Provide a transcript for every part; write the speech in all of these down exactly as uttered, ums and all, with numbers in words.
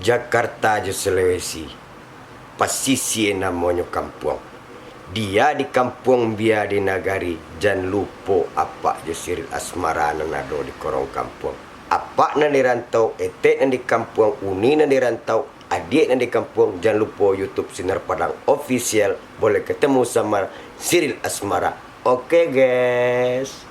Jakarta jo Sulawesi, pasisia namonyo kampuang. Bia di kampuang, bia di nagari, jan lupo apak jo sirih asmara nan ado di korong kampuang. Apak nan di rantau, etek nan di kampuang, uni nan di rantau, adiak nan di kampuang, jan lupo YouTube Sinar Padang Official, boleh ketemu sama sirih asmara. Oke, guys.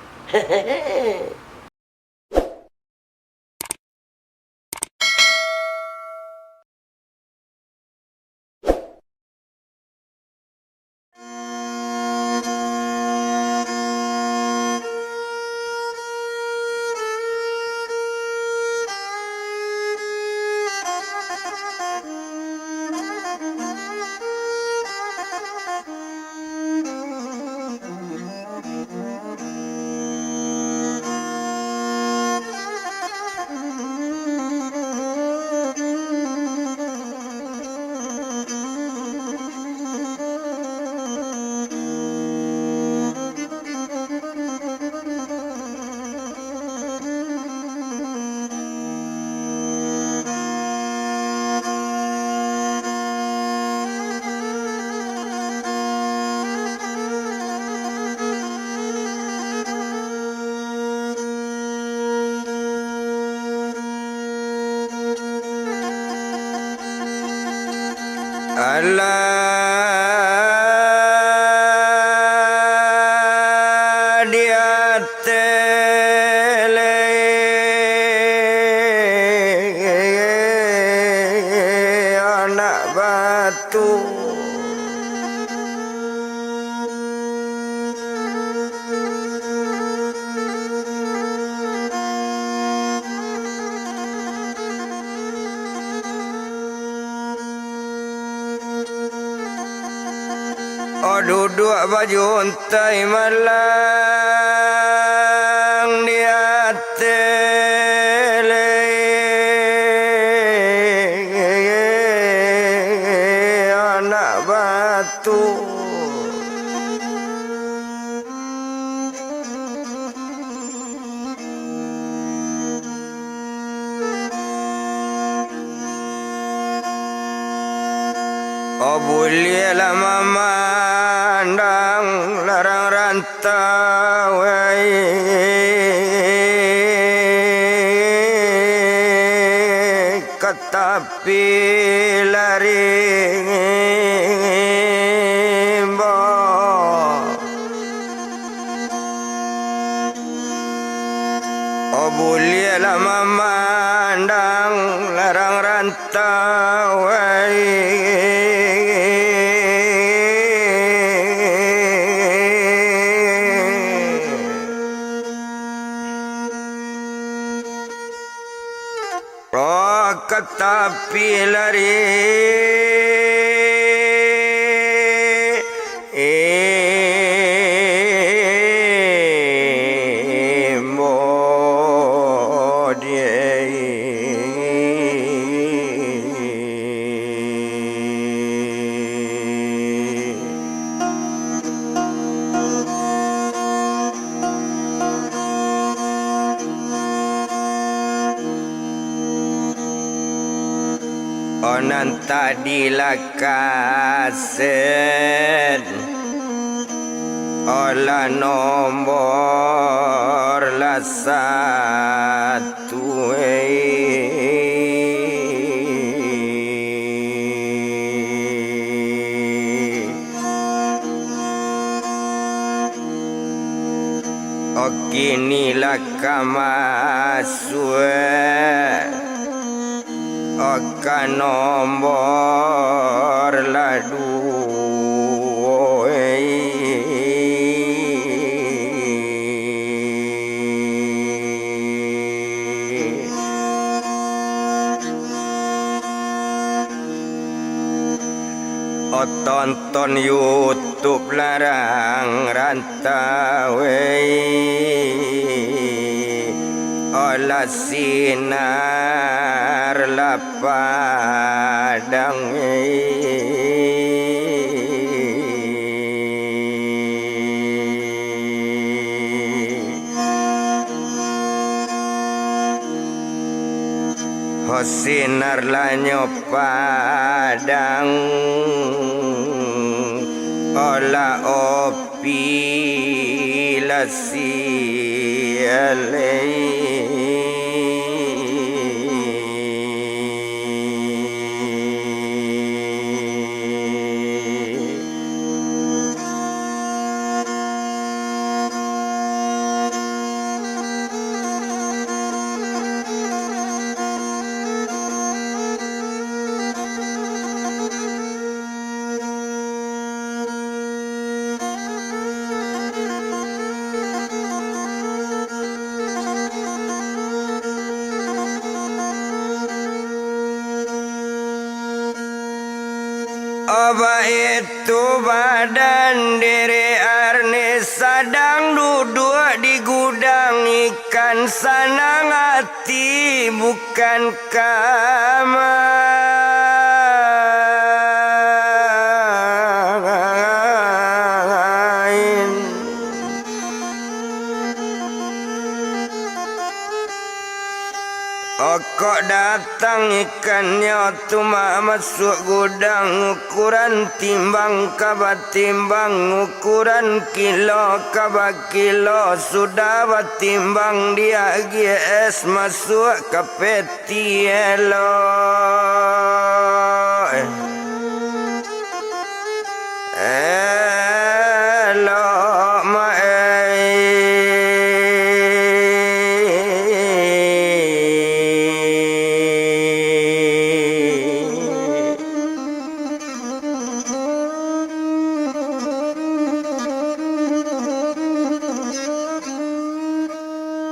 Alah di ateh leh anak batu. Oh, duduak bajuntai malang di ateh leh anak batu. Oh, buliahlah mamandang larang rantau, ai, ka tapi lari rimbo. Oh, buliahlah mamandang larang rantau, ai. Oh, ka tapi lari rimbo. Oh, nan tadi lah kaset, oh, lah nombor lah satu, eh. Oh, kini lah ka masuak, oh, ka nombor lah duo, eh. Oh, tonton YouTube larang rantau, eh. Oh, lah sinar lah padang, eh. Sinar lanyo padang, olah opi lah sialai. Baitu badan diri Arnis sadang duduak di gudang ikan, sanang ati bukan ka main. Okok datang ikannyo tu ma-, masuak gudang, ukuran timbang ka batimbang, ukuran kilo ka bakilo, sudah batimbang diagiah es masuak ka peti elok. Elok ma-,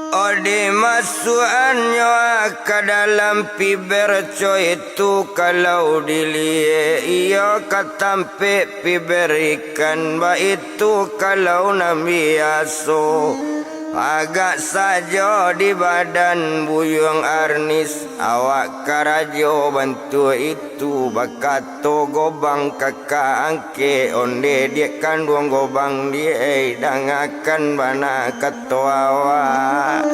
Odi masuakannyo ka dalam piber, coitu kalau diliek iyo ka tampek piber ikan, baitu kalau nan biaso. Agak sajo di badan buyuang Arnis, awak karajo bantuak itu, bakato gobang kakak angkek, onde diak kanduang gobang diak, dangakan bana kato awak.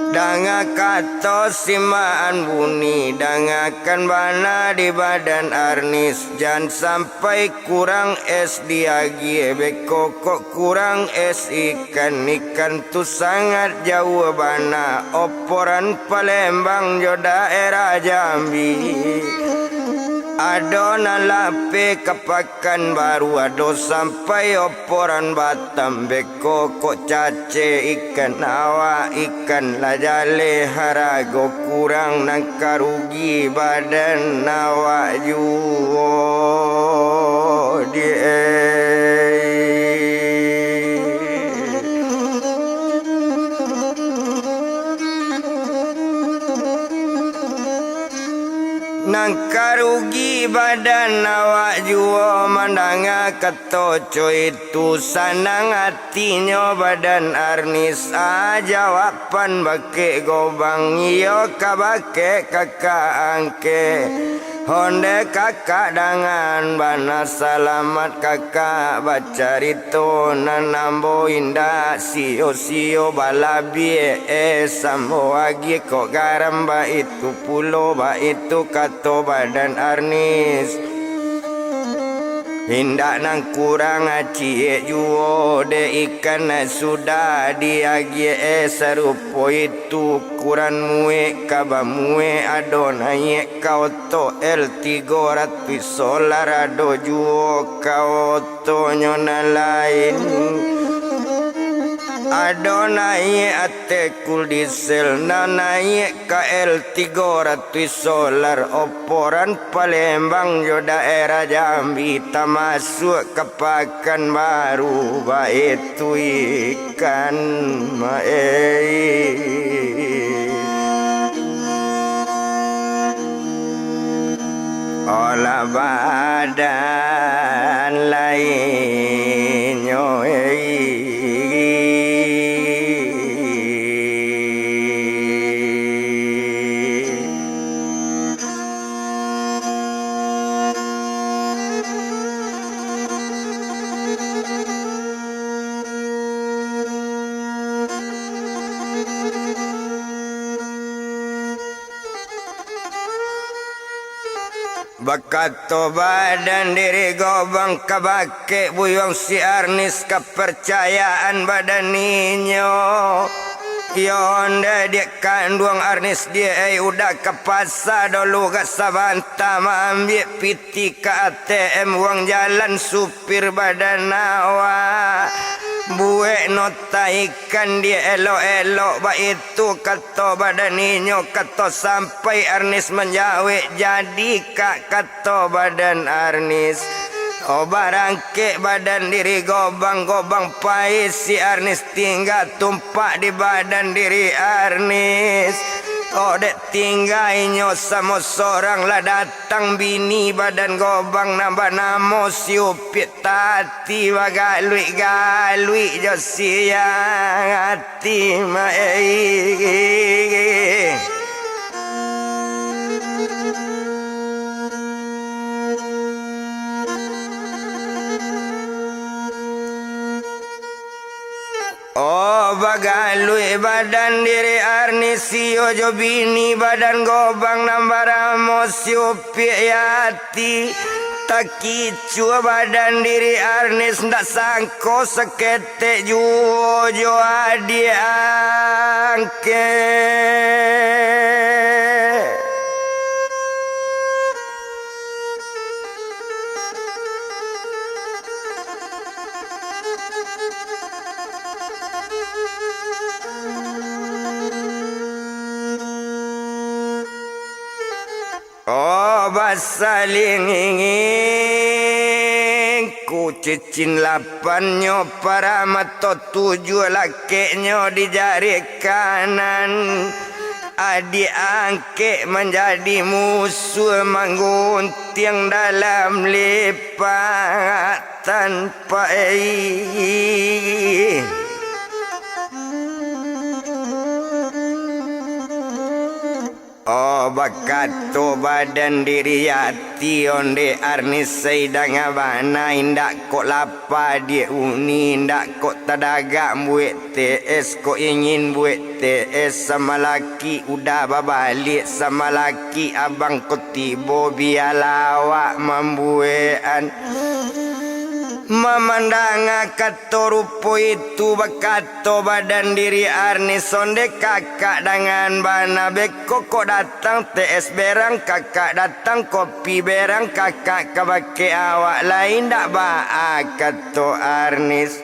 Danga kato simaan bunyi, dangakan bana di badan Arnis, jan sampai kurang es diagiah, beko kok kurang es ikan, ikan tu sangat jauah bana, oporan Palembang jo daerah Jambi. Ado nan lapeh ka Pakanbaru, ado sampai oporan Batam, beko kok cacek ikan awak, ikan lah jaleh harago, kurang nan ka rugi badan awak juo di e. Nan ka rugi badan awak juo mandanga kato coitu, sanang atinyo badan Arnis, a jawapan bakek gobang, iyo ka bakek kakak angkek. Onde kakak dangan bana, salamat kakak bacarito, nan ambo indak sio-sio balabiah, eh, sambo agiah kok garam, baitu pulo, baitu kato badan Arnis. Indak nan kurang ciek juo dek ikan nan sudah diagiah, eh, sarupo itu ukuran muek ka bamuek, ado naiak ka oto L tigo ratuih solar, ado juo ka otonyo nan lain. Ado naiak ateh kul diesel, nan naiak ka L tigo ratuih solar, oporan Palembang jo daerah Jambi, tamasuak ka Pakanbaru, baitu ikan ma-, eh. Olah badan lainnyo, eh. Bakato badan diri Gobang ka bakeh buyuang si Arnis, kaparcayaan badan inyo. Iyo ondeh diak kanduang Arnis diak, ai, udah ka pasa dolu gak sabanta maambiak pitih ka A T M uang jalan, supir badan awak. Buek no taikan diak elok-elok baitu, kato badan inyo, kato sampai Arnis manjawek, jadi kak, kato badan Arnis. Oh, barangkek badan diri Gobang, Gobang pai, si Arnis tingga tumpak di badan diri Arnis. Oh, dek tingga inyo samo sorang, lah datang bini badan Gobang nan banamo si Upiak, tati bagaluik-galuik jo siang. Ti ma-, eh. Oh, bagaluik badan diri Arnis, iyo jo bini badan Gobang nan baramo si Upiak Yati. Takicua badan diri Arnis, ndak sangko saketek juo jo adiak angkek. Oh, basalinging, ku cicin lapannyo, paramato tujuah lakeknyo di jari kanan. Adiak angkek manjadi musuah, mangguntiang dalam lipak tanpa, eh. Oh, bakato badan diri Yati, ondeh Arnis, saidang bana, indak kok lapa diak uni, indak kok tadagak buek T S, kok ingin buek T S, samalaki udah babaliak, samalaki abang kok tibo, bialah awak mambuekan. Mamandanga kato rupo itu, bakato badan diri Arnis, ondeh kakak dangan bana, beko kok datang T S berang, kakak datang kopi berang, kakak ka bakeh awak lai ndak baa, kato Arnis.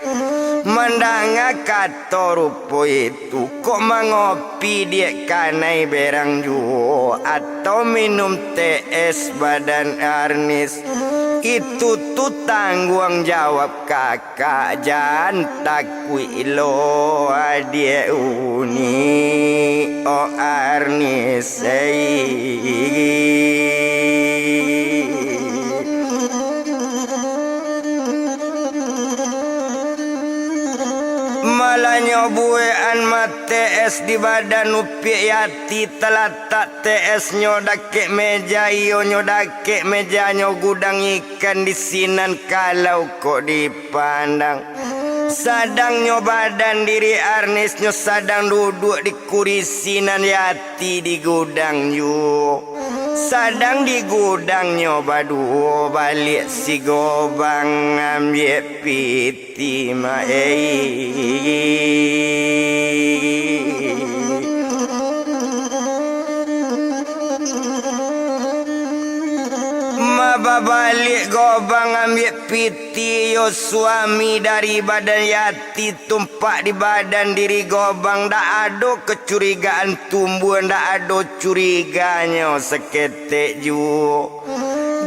Mandanga kato rupo itu, kok mangopi diak kanai berang juo, atau minum T S badan Arnis. Itu tu tangguang jawab kakak, jan takuik lo adiak uni, oh Arnis, ei. Malah nyo buekan ma T S di badan Upiak Yati, talatak T S-nyo dakek meja, iyonyo dakek mejanyo gudang ikan di sinan, kalau kok dipandang. Sadangnyo badan diri Arnis nyo sadang duduak di kurisi nan Yati di gudang juo. Sadang di gudang nyo baduo baliak si Gobang ambiak piti ma-, ei. Ma babaliak Gobang ambiak piti, iyo suami dari badan Yati tumpak di badan diri Gobang, ndak ado kacurigaan tumbuah, ndak ado curiganyo saketek juo.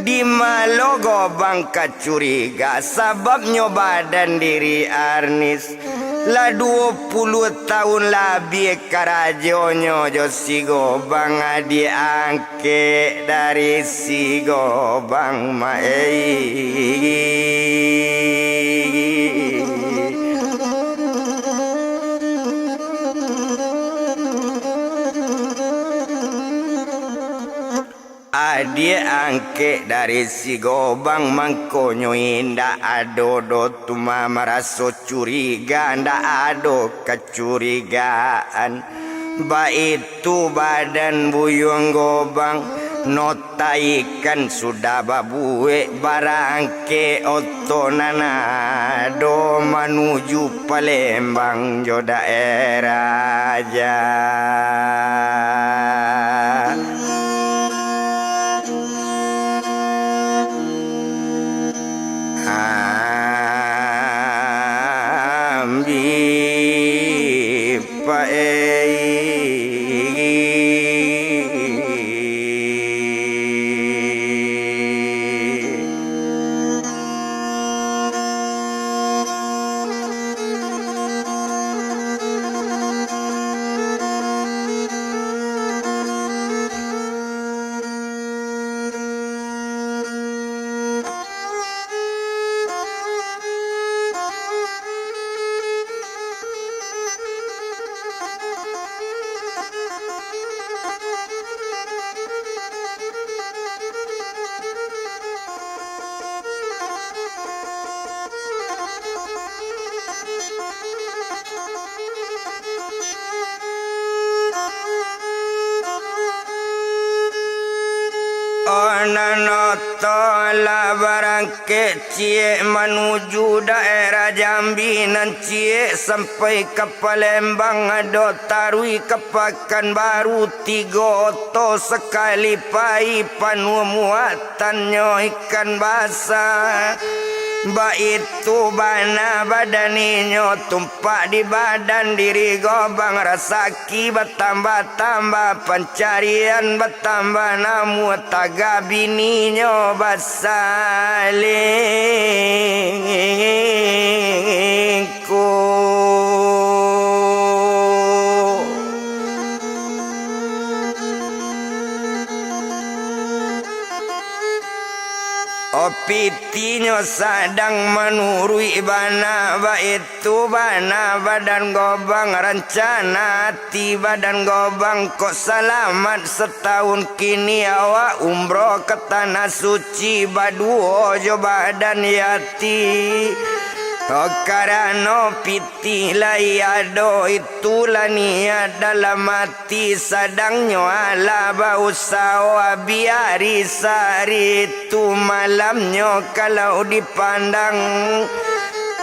Di ma lo Gobang ka curiga, sababnyo badan diri Arnis lah duo puluah taun labiah karajonyo jo si Gobang, adiak ang- kek dari si Gobang ma-, ei. Adiak angkek dari si Gobang mangkonyo indak ado doh tu ma-, maraso curiga, ndak ado kacurigaan. Baitu badan Buyuang Gobang, Notaikan sudah babuek barangkek oto nan ado manuju Palembang jo daerah Raja. Ambi paei. Nan oto lah barangkek ciek manuju daerah Jambi, nan ciek sampai ka Palembang, ado taruih ka Pakanbaru, tigo oto sakali pai panuah muatannyo ikan basa. Baitu bana badan inyo tumpak di badan diri Gobang, rasaki batambah-tambah, pancarian batambah, namuah tagah bininyo basalingkuh. Opitinyo sadang manuruik bana, baitu bana badan Gobang, rancana ati badan Gobang kok salamat satahun kini awak umroh ka Tanah Suci baduo jo badan Yati. Oh, karano pitih lai ado, itulah niat dalam ati. Ti sadangnyo alah bausaho, abih ari sahari tu malamnyo kalau dipandang.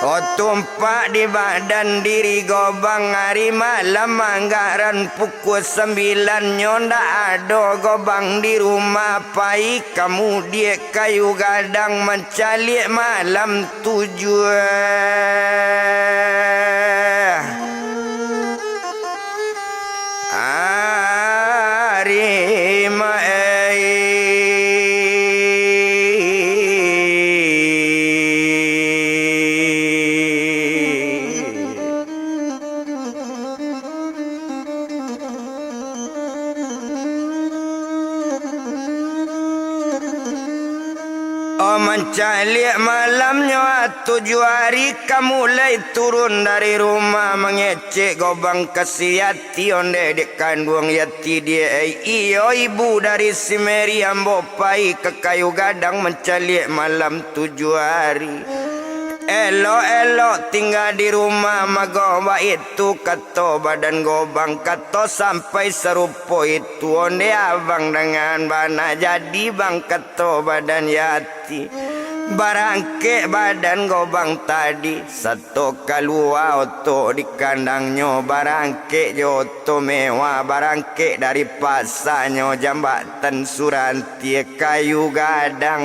Oh, tumpak di badan diri Gobang, ari malam anggaran pukua sambilannyo ndak ado Gobang di rumah, pai ka mudiak kayu gadang mancaliak malam tujuah. Ari maei. Oh, mancaliak malamnyo, ah, tujuah ari ka mulai turun dari rumah, mangecek Gobang ka si Yati, ondeh dek kanduang Yati, dek iyo ibu dari si Meri, ambo pai ka kayu gadang mancaliak malam tujuah ari. Elok-elok tingga di rumah, magoh baitu kato badan Gobang, kato sampai sarupo itu, ondeh abang dangan bana, jadi bang kato badan Yati. Barangkek badan Gobang tadi, sato kalua oto di kandangnyo, barangkek jo oto mewah, barangkek dari pasanyo Jambatan Suranti. Tiek kayu gadang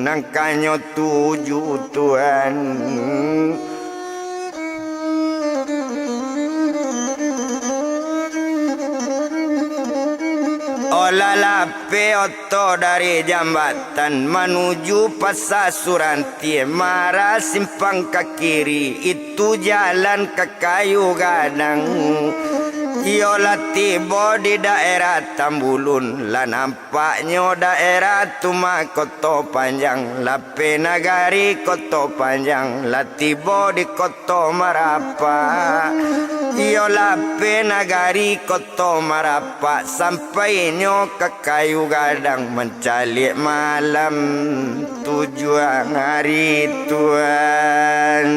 nan kanyo tuju, Tuan. Olah lapeh oto dari jambatan manuju Pasa Suranti, marah simpang ka kiri, itu jalan ka kayu gadang. Iyo lah tibo di daerah Tambulun, lah nam- paknyo daerah tu mah Koto Panjang, lapeh nagari Koto Panjang, lah tibo di Koto Marapak. Iyo lapeh nagari Koto Marapak, sampainyo ka kayu gadang mancaliak malam tujuah ari, Tuan.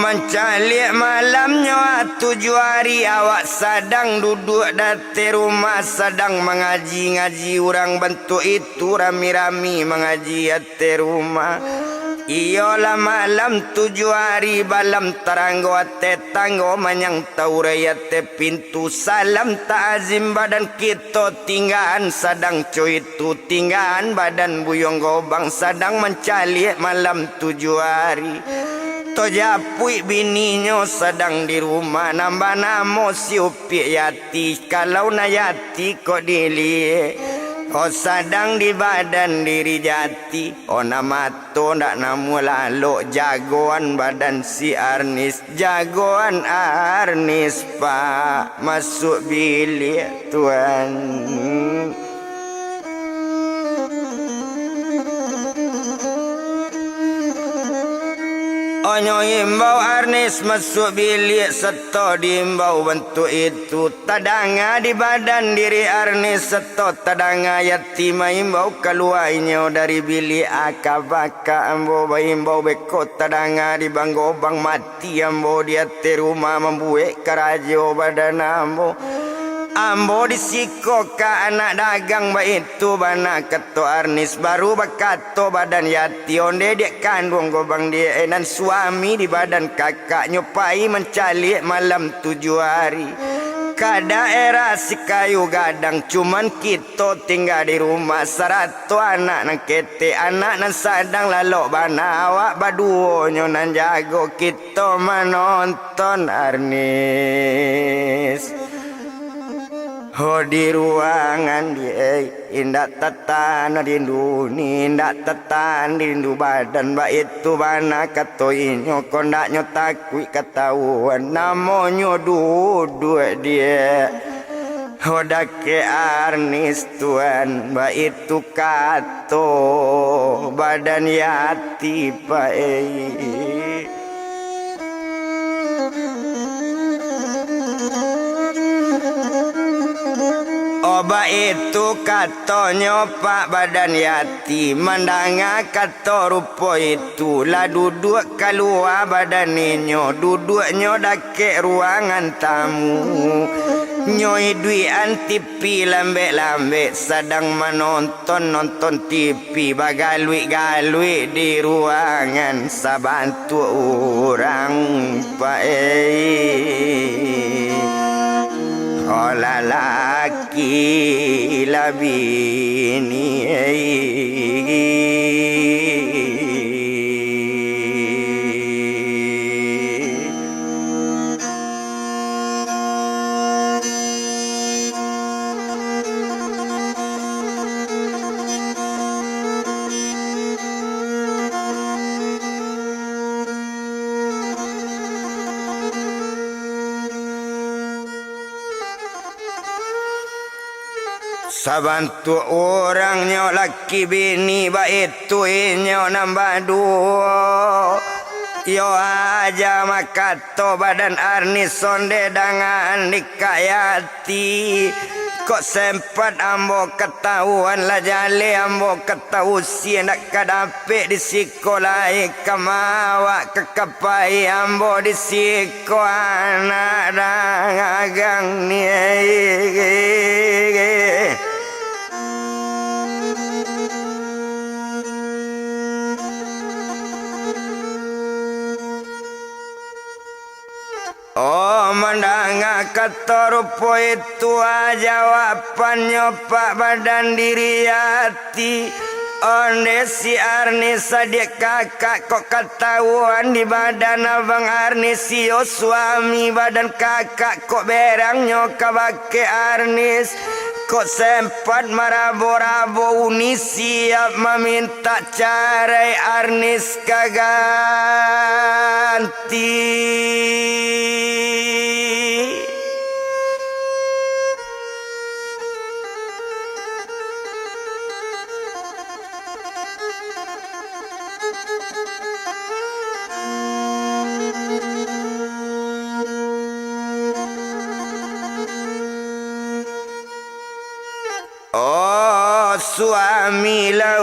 Mancaliak malamnyo tujuah ari, awak sadang duduak di ateh rumah, sadang mangaji-ngaji urang bantuak itu, rami-rami mangaji ateh rumah. Iyolah malam tujuah ari, balam taranggo ateh tanggo, manyang taurai ateh pintu, salam ta'azim badan kito, tinggaan sadang co itu, tinggaan badan Buyuang Gobang, sadang mancaliak malam tujuah ari. Tojapuik bininyo sadang di rumah, nan banamo si Upiak Yati, kalau nan Yati kok diliek, oh, sadang di badan diri Jati, oh, nan mato ndak namuah lalok, jagoan badan si Arnis, jagoan Arnis, Pak, masuak biliak, Tuan. Onyo imbau Arnis masuak biliak, sato diimbau bantuak itu, tadanga di badan diri Arnis, sato tadanga Yati maimbau kalua inyo dari biliak. Aka baka ambo baimbau beko, tadanga di Bang Gobang, mati ambo di ateh rumah mambuek karajo badan ambo. Ambo di siko ka anak dagang, baitu bana kato Arnis, baru bakato badan Yati, onde diak kanduang Gobang diak, eh, nan suami di badan kakaknyo pai mancaliak malam tujuah ari. Ka daerah Sikayu Gadang, cuman kito tingga di rumah, sarato anak nan ketek, anak nan sadang lalok bana, awak baduonyo nan jago, kito manonton Arnis. Ho di ruangan di, eh, indak tatan rindu ni, indak tatan rindu badan, baitu bana kato inyo, kondaknyo takuik katauan, namonyo duduak diak. Ho dakek Arnis, Tuan, baitu kato badan Yati, Pak, eh. Oh, baitu katonyo, Pak, badan Yati, mandanga kato rupo itu, lah duduak kalua badan inyo, duduaknyo dakek ruangan tamu. Nyo iduikan T V lambek-lambek, sadang manonton, nonton T V. Pi bagaluik-galuik di ruangan, sabantuak urang, Pak, eh. Oh, lalaki lah bini, eh. Sabantuak urang nyo laki bini, baitu inyo nan baduo. Iyo aja makato badan Arnis, onde dangaan di Kak Yati. Kok sempat ambo katauan, lah jaleh ambo katausi, ndak ka dapek di siko lai ka maawak ka kapai ambo di siko anak dagang ni. Oh, mandanga kato rupo itu, ah, jawabannyo, Pak, badan diri Yati. Onde si Arnis, adiak kakak, kok katauan di badan abang Arnis, iyo suami badan kakak, kok berangnyo ka bakeh Arnis. Kok sempat marabo-rabo uni, siap mamintak carai Arnis ka ganti. Oh, suami launi.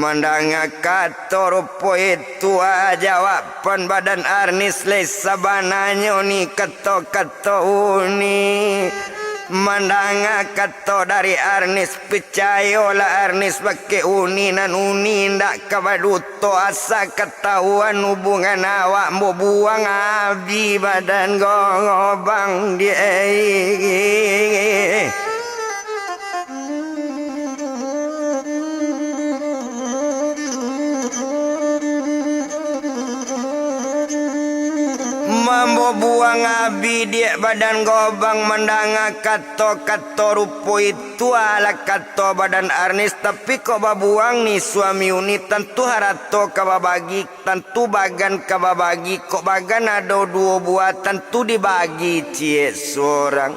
Mandanga kato rupo itu, ah, jawaban badan Arnis, lai sabananyo ni kato-kato uni. Mandanga kato dari Arnis, picayolah Arnis, bakeh uni nan uni indak ka baduto, asa katahuan hubungan awak, ambo buang abih badan go-, gobang di ai. Mambo buang abih diak badan gobang mandanga kato-kato rupo itu, alah kato badan Arnis, tapi kok babuang ni suami uni, tantu harato ka babagi. Tantu bagan ka babagi, kok bagan ado duo buah, tantu dibagi ciek surang.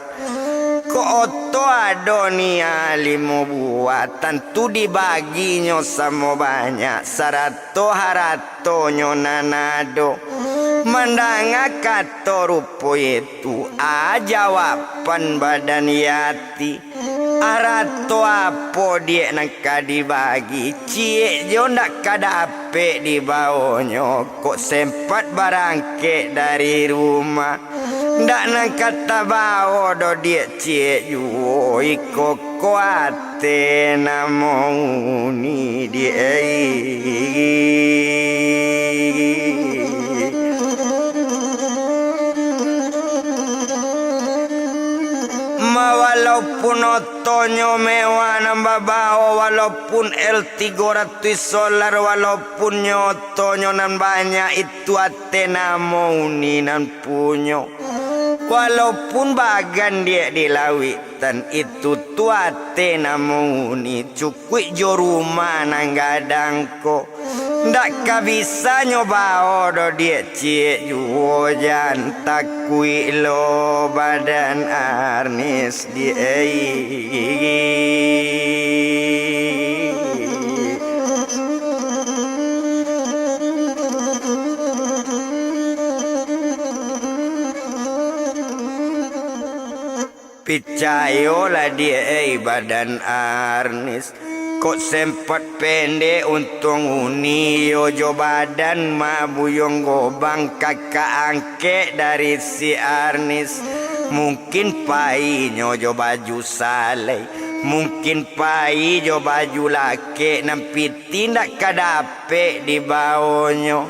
Kok oto ado ni limo buah, tantu dibaginyo samo banyak, sarato haratonyo nan ado. Mandanga kato rupo itu, ah, jawaban badan Yati. Arato apo diak nan ka dibagi, ciek jo ndak ka dapek dibawonyo, kok sempat barangkek dari rumah. Ndak nan ka tabawo doh diak ciek juo, iko ko ate namo uni diak. Ma walaupun otonyo mewah nan babawo, walaupun L tigo ratuih solar, walaupun nyo otonyo nan banyak, itu ate namo uni nan punyo. Walaupun bagan diak di lauik, tan itu tu ate namo uni, cukuik jo rumah nan gadang ko. Ndak ka bisa nyo bawo doh diak ciek juo, jan takuik lo badan Arnis diak. Picayolah diak, ei, badan Arnis. Kok sempat pendek untuang uni yo jo badan, ma buyuang gobang kakak angkek dari si Arnis. Mungkin painyo jo baju salai, mungkin pai jo baju lakek, nan pitih ndak ka dapek dibawonyo.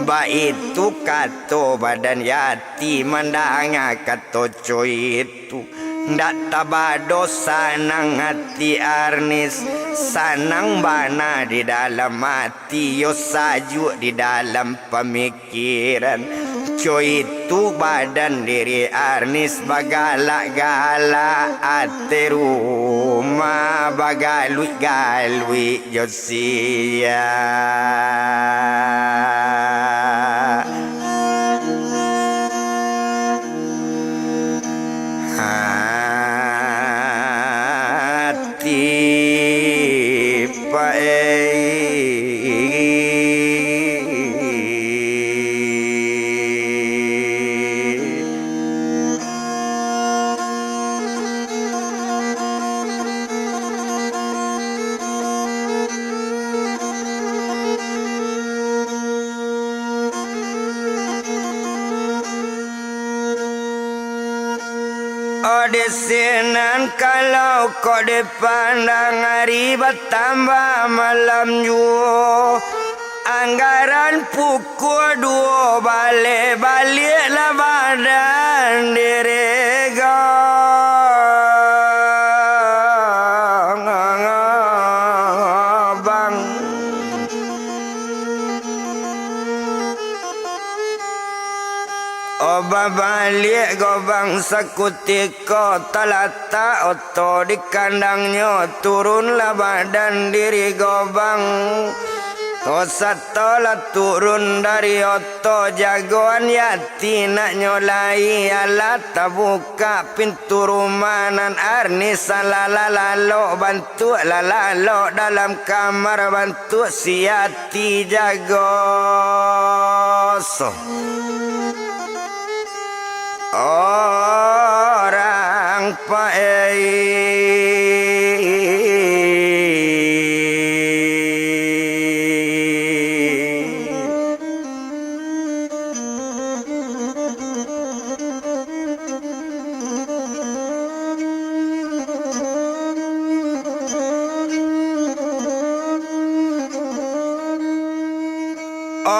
Baitu kato badan Yati mandanga kato coit tu. Ndak tabado sanang ati Arnis, sanang bana di dalam ati, yo sajuak di dalam pamikiran. Coitu badan diri Arnis bagalak-galak, ati rumah bagaluik-galuik jo sia. Ati pae. Oh, di sinan kalau kok dipandang, ari batambah malam juo. Anggaran pukua duo baleh, baliaklah badan diri gobang. Oh, babaliak gobang sakutiko, talatak oto di kandangnyo, turunlah badan diri gobang. Oh, satolah turun dari oto, jagoan Yati naknyo lai, alah tabukak pintu rumah nan Arnis, alah lalok bantuak, lalok dalam kamar bantuak si Yati jago so. Orang pae.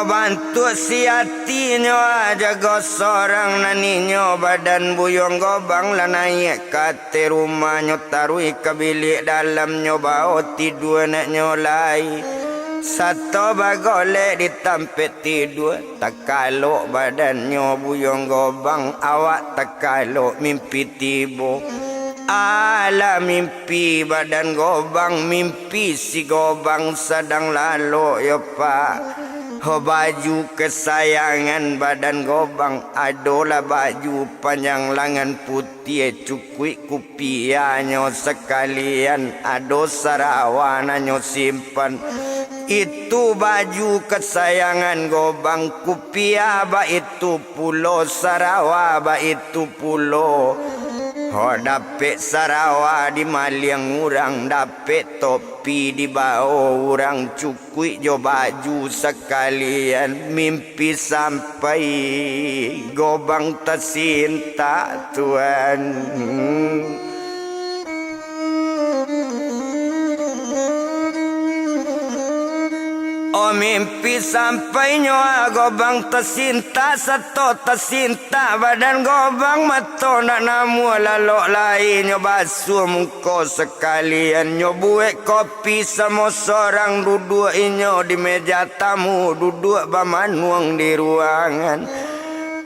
Bantuak si atinyo aja go sorang, nan inyo badan Buyuang Gobang lah naiak ka ateh rumahnyo, taruih ka biliak dalamnyo, bao tidua naknyo lai. Sato bagolek di tampek tidua, takalok badannyo Buyuang Gobang, awak takalok mimpi tibo. Alah mimpi badan Gobang, mimpi si Gobang sadang lalok yo, Pak. Ho, baju kasayangan badan Gobang, adolah baju panjang langan putiah, cukuik kupiahnyo sakalian, ado sarawa nan nyo simpan. Itu baju kasayangan Gobang, kupiah baitu pulo, sarawa baitu pulo. Ho, dapek sarawa dimaliang urang, dapek topi dibao urang, cukuik jo baju sakalian. Mimpi sampai Gobang tasintak, Tuan. Oh, mimpi sampainyo Gobang tasintak, sato tasintak badan Gobang, mato ndak namuah lalok lai, nyo basuah muko sakalian, nyo buek kopi samo sorang, duduak inyo di meja tamu, duduak bamanuang di ruangan.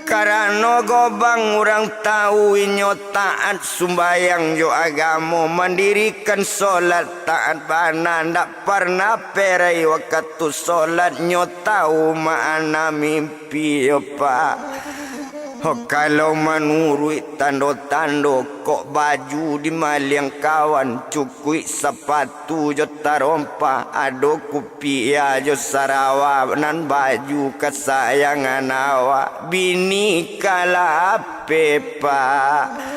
Karano Gobang urang tau inyo taat sumbayang jo agamo, mandirikan solat taat bana, ndak parnah perai wakatu solat, nyo tau makna mimpi yo, Pak. Ho, kalau manuruik tando-tando, kok baju dimaliang kawan, cukuik sapatu jo tarompa, ado kupiah jo sarawa, nan baju kasayangan awak, bini ka lapeh, Pak.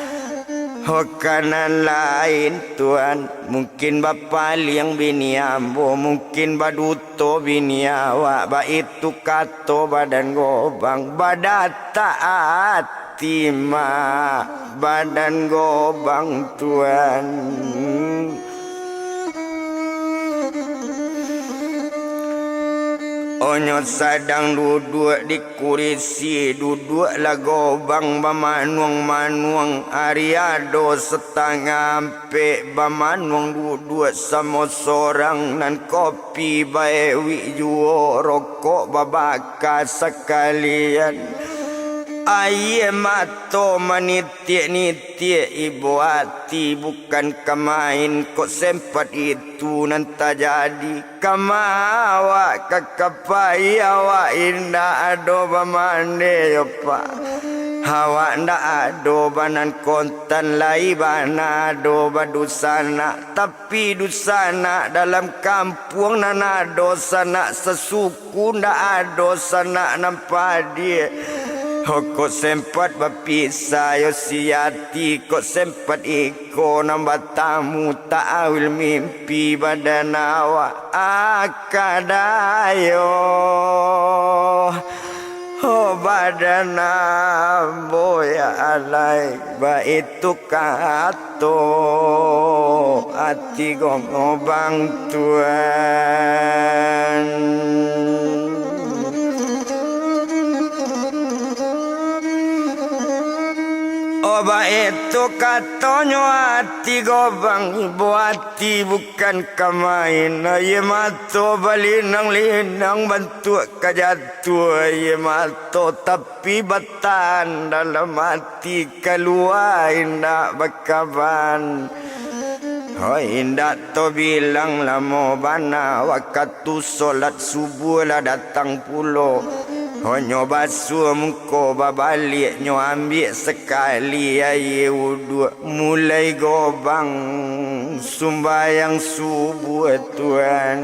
Ho, ka nan lain, Tuan, mungkin bapaliang bini ambo, mungkin baduto bini awak, baitu kato badan Gobang, badatak ati mah badan Gobang, Tuan. Onyo sadang duduak di kurisi, duduaklah Gobang bamanuang-manuang, ari ado satangah ampek, bamanuang duduak samo sorang, nan kopi baewik juo, rokok babaka sakalian. Aia mato manitiak-nitiak, ibo ati bukan ka main, kok sempat itu nan tajadi. Kama awak ka kapai, awak indak ado bamande yo, Pak. Awak ndak ado banan kontan lai, bana ado badusanak, tapi dusanak dalam kampuang nan ado sanak sasuku, ndak ado sanak nan padia. Ho, kok sempat bapisah yo si ati, kok sempat iko nan batamu, taawil mimpi badan awak. Akadayo, ho, badan ambo, ya alai, baitu kato ati Gobang, Tuan. Oh, baitu katonyo ati Gobang, ibo ati bukan ka main. Aia mato balinang-linang bantuak ka jatuah, aia mato tapi batahan dalam ati, kalua indak bakaban. Hoi, indak tabilang lamo bana, wakatu solat subuah lah datang pulo. Ho, nyo basuah muko babaliak, nyo ambiak sakali aia wuduak, mulai Gobang sumbayang subuah, Tuan.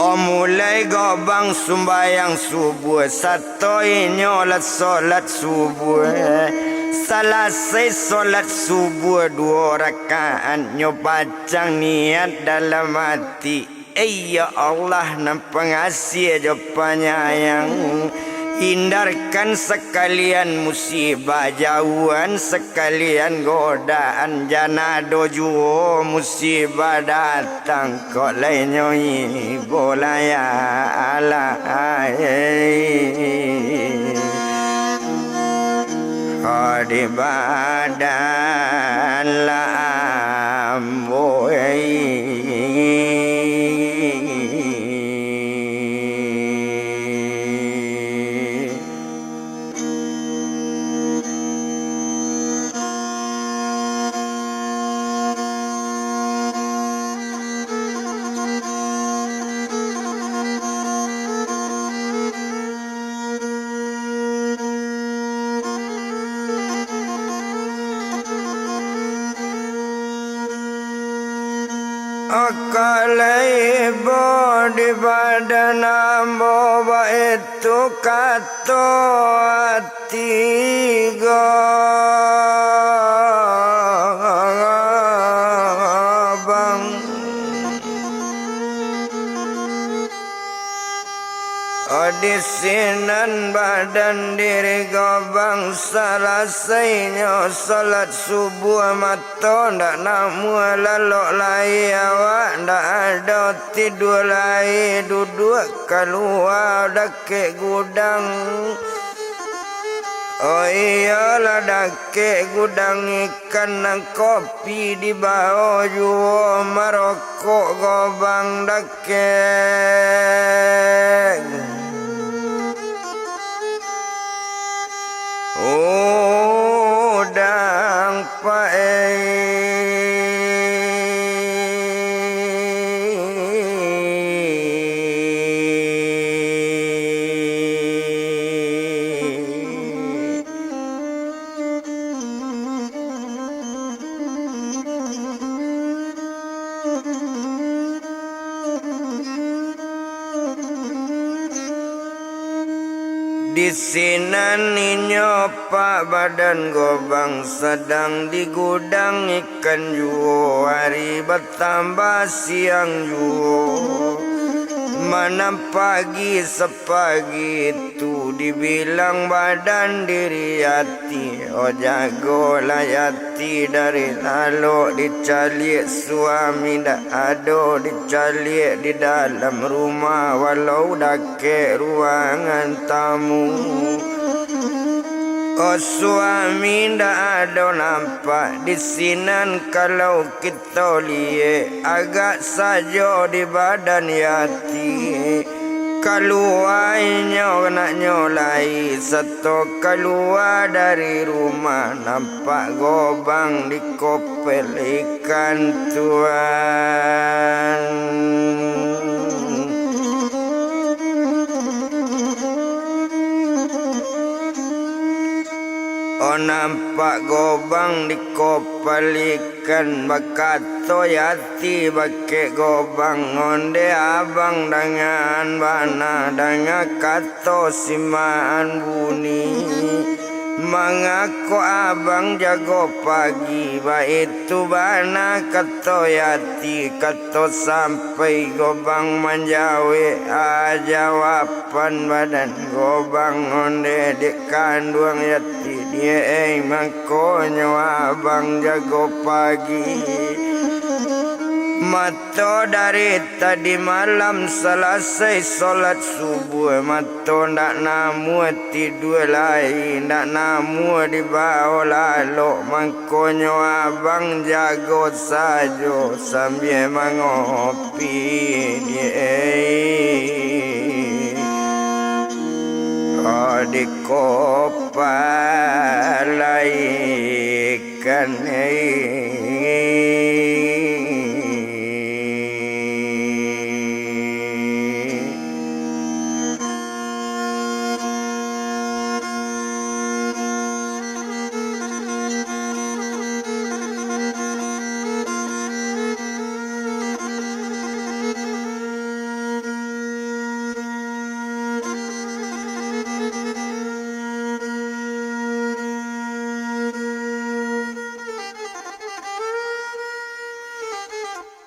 Oh, mulai Gobang sumbayang subuah, sato inyo lah solat subuah. Salasai solat subuah duo rakaat, nyo pacang niat dalam ati, "Eh, ya Allah, nan pangasih jo panyayang, Hindarkan sakalian musibah, jauahan sakalian godaan, jan ado juo musibah datang, kok lai nyo ibo lah ya Allah. Di badan lah ambo. Akalai ibo di badan ambo, baitu kato ati gobang. Di sinan badan diri gobang, salasainyo salat subuah, mato ndak namuah lalok lai, awak ndak ado tidua lai, duduak kalua dakek gudang. Oh iyolah, dakek gudang ikan nan kopi dibao juo, marokok gobang dakek udang paek. Di sinan inyo pak badan gobang sadang di gudang ikan juo, ari batambah siang juo. Manam pagi sapagi tu dibilang badan diri ati, oh jagolah ati dari lalok, dicaliak suami ndak ado, dicaliak di dalam rumah walau dakek ruangan tamu. Oh suami ndak ado nampak di sinan, kalau kito liek agak sajo di badan yati. Kalua inyo anaknyo lai, sato kalua dari rumah, nampak gobang di kopel ikan tuan. Oh nampak gobang di kopel ikan, bakato yati bakek gobang, onde abang dangaan bana, danga kato simaan bunyi. Mangako abang jago pagi, baitu bana kato yati, kato sampai gobang manjawek, ah, jawaban badan gobang, onde dek kanduang yati, diek ei, mangkonyo abang jago pagi. Mat- To dari tadi malam salasai solat subuah, mato ndak namuah tidua lai, ndak namuah dibao lalok, mangkonyo abang jago sajo sambia mangopi di, oh, di kopalai. Kan, eh.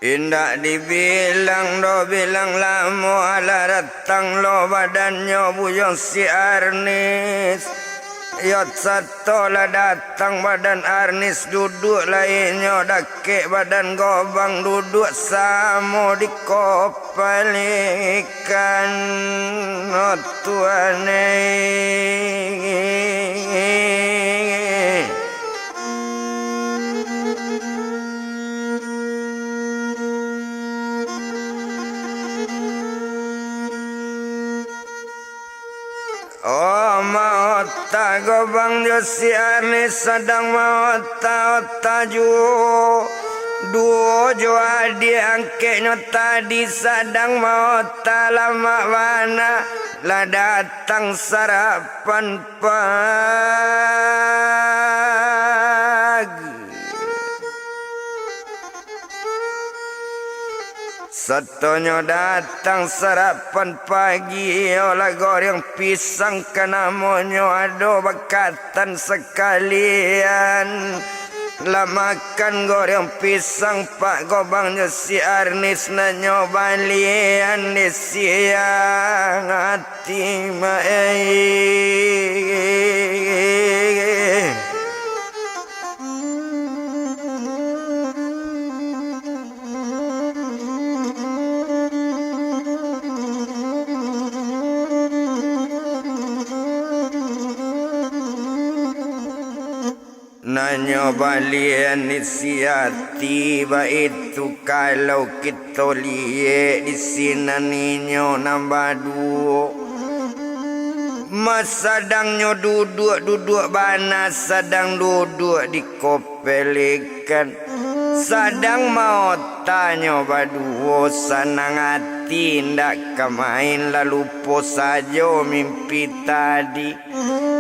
Indak dibilang doh bilang lamo, alah datang lo badannyo buyuang si Arnis. Yo satolah datang badan Arnis duduak, lai nyo dakek badan Gobang duduak samo di kopalikan. Oh Tuhan e. Oh, maota Gobang jo si Arnis sadang maota-ota juo. Duo jo adiak angkeknyo tadi sadang maota lamak bana, lah datang sarapan pagi. Satonyo datang sarapan pagi, iyolah goreng pisang ka namonyo ado bakatan sakalian. Lah makan goreng pisang, Pak Gobang jo si Arnis, nanyo balian di siang ati, Mak, eh. Nanyo balian isi ati, baitu kalau kito liek di sinan inyo nan baduo. Masadangnyo duduak, duduak bana sadang duduak di kopelekan. Sadang maotanyo baduo, sanang ati indak ka main, lah lupo sajo mimpi tadi.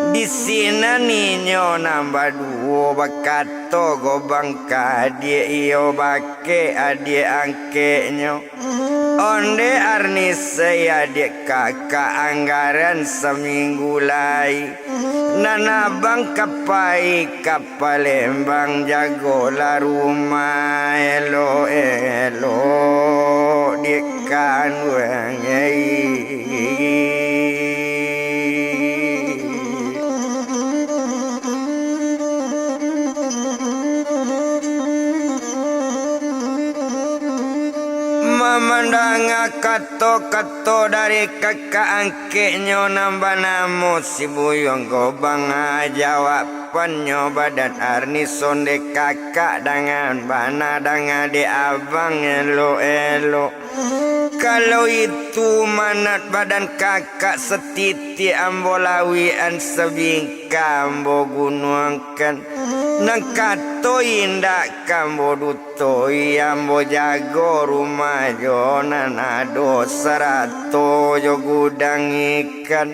Di sinan inyo nan baduo bakato Gobang ka adiak iyo bakeh adiak angkeknyo. Onde Arnisei adiak kakak, anggaran saminggu lai, nan abang ka pai ka Palembang, jagolah rumah elok-elok, diak kanduang ei. Mamandanga kato-kato dari kakak angkeknyo nan banamo si Buyuang Gobang, jawabannyo badan Arnis, onde kakak, dangan bana danga dek abang elok-elok. Kalau itu manat badan kakak, satitiak ambo lauikan, sabingkah ambo gunuangkan. Nan kato indak ka ambo dutoi, ambo jago rumah jo nan ado, sarato jo gudang ikan.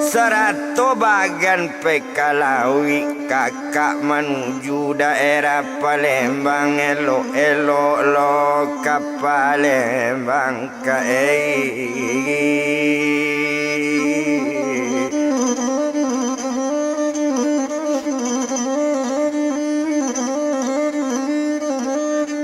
Sarato bagan pai ka lauik, kakak manuju daerah Palembang, elok-elok lo ka Palembang ka ei.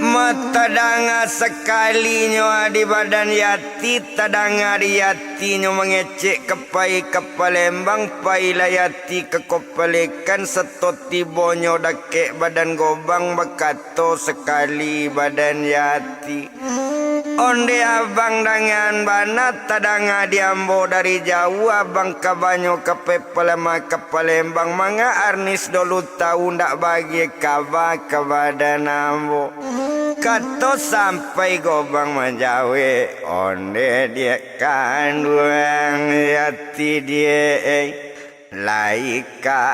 Matadanga sakalinyo di badan Yati, tadanga di Yati. Atinyo mangecek ka pai ka Palembang, pailah Yati ka kopelekan, sato tibonyo dakek badan Gobang, bakato sakali badan Yati, onde abang dangan bana tadanga di ambo dari jauah, abang kabanyo ka pai Palembang, ka Palembang, manga Arnis dolu tau ndak bagi kaba ka badan ambo. Kato sampai Gobang manjawek, onde diak kanduang Yati diak ei, lai ka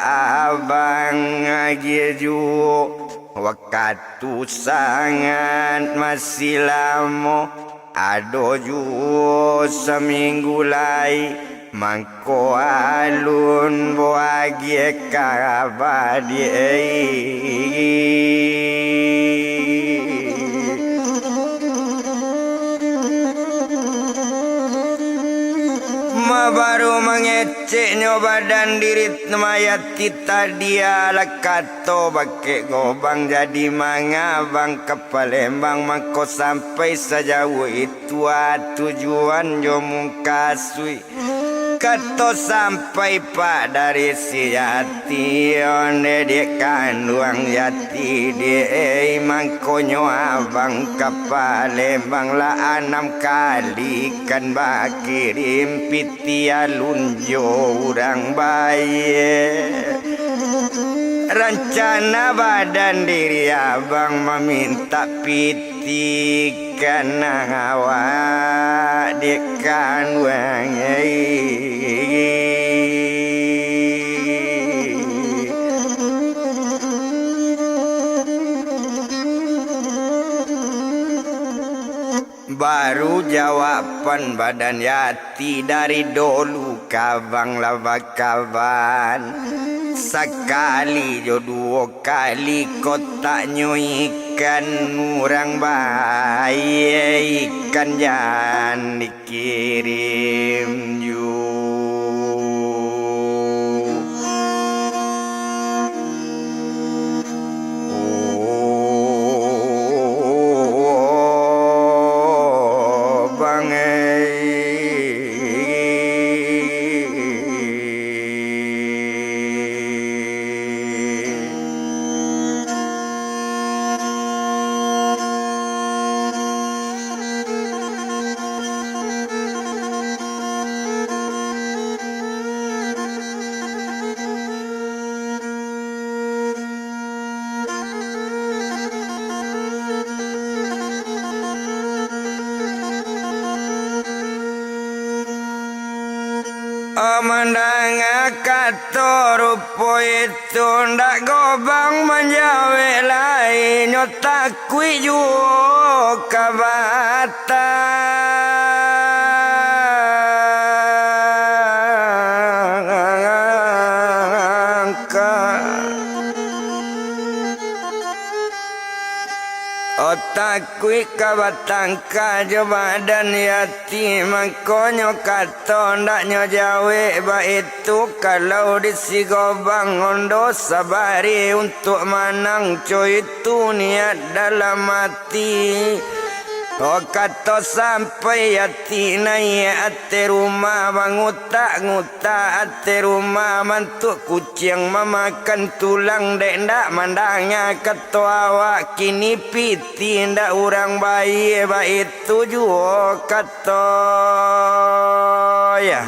abang agiah juo, wakatu sangat masih lamo, ado juo saminggu lai, mangko alun ambo agiah kaba diak ei. Baru mangeceknyo badan diri mayati tadi, alah kato bakeh Gobang, jadi mangabang ka Palembang, mangko sampai sajauah itu, ah, tujuan jo mukasuik. Kato sampai pak dari si Yati, onde dek kanduang Yati, dek, mangkonyo abang ka Palembang lah anam kali kan bakirim piti alun jo urang bayie. Rancana badan diri abang mamintak piti kanang awak dek kanduang. Baru jawaban badan Yati dari dulu, kawan lah bakawan. Sakali jo duo kali kotaknyo ikan urang bayie, ikan jan dikirim juo. Oh, bang, eh. Mandanga kato rupo itu, ndak Gobang manjawek lai, nyo takuik juo ka batangka. Oh, takuik ka batangka jo badan Yati, mangkonyo kato ndak nyo jawek baitu. Kalau di si Gobang ondo sabari untuak manang, co itu niat dalam ati. Oh, kato sampai Yati naiak ateh rumah, bangutak-ngutak ateh rumah, mantuak kuciang mamakan tulang, dek ndak mandanga kato awak. Kini piti ndak urang bayie, baitu juo kato, ya.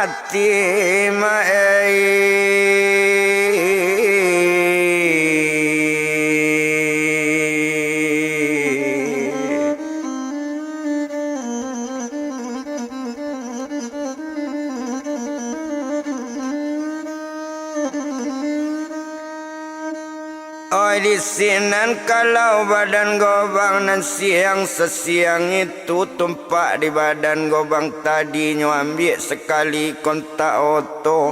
Ati ma-, eh. Oi, di sinan kalau badan Gobang nan siang sasiang itu, tumpak di badan Gobang tadi nyo ambiak sakali kontak oto.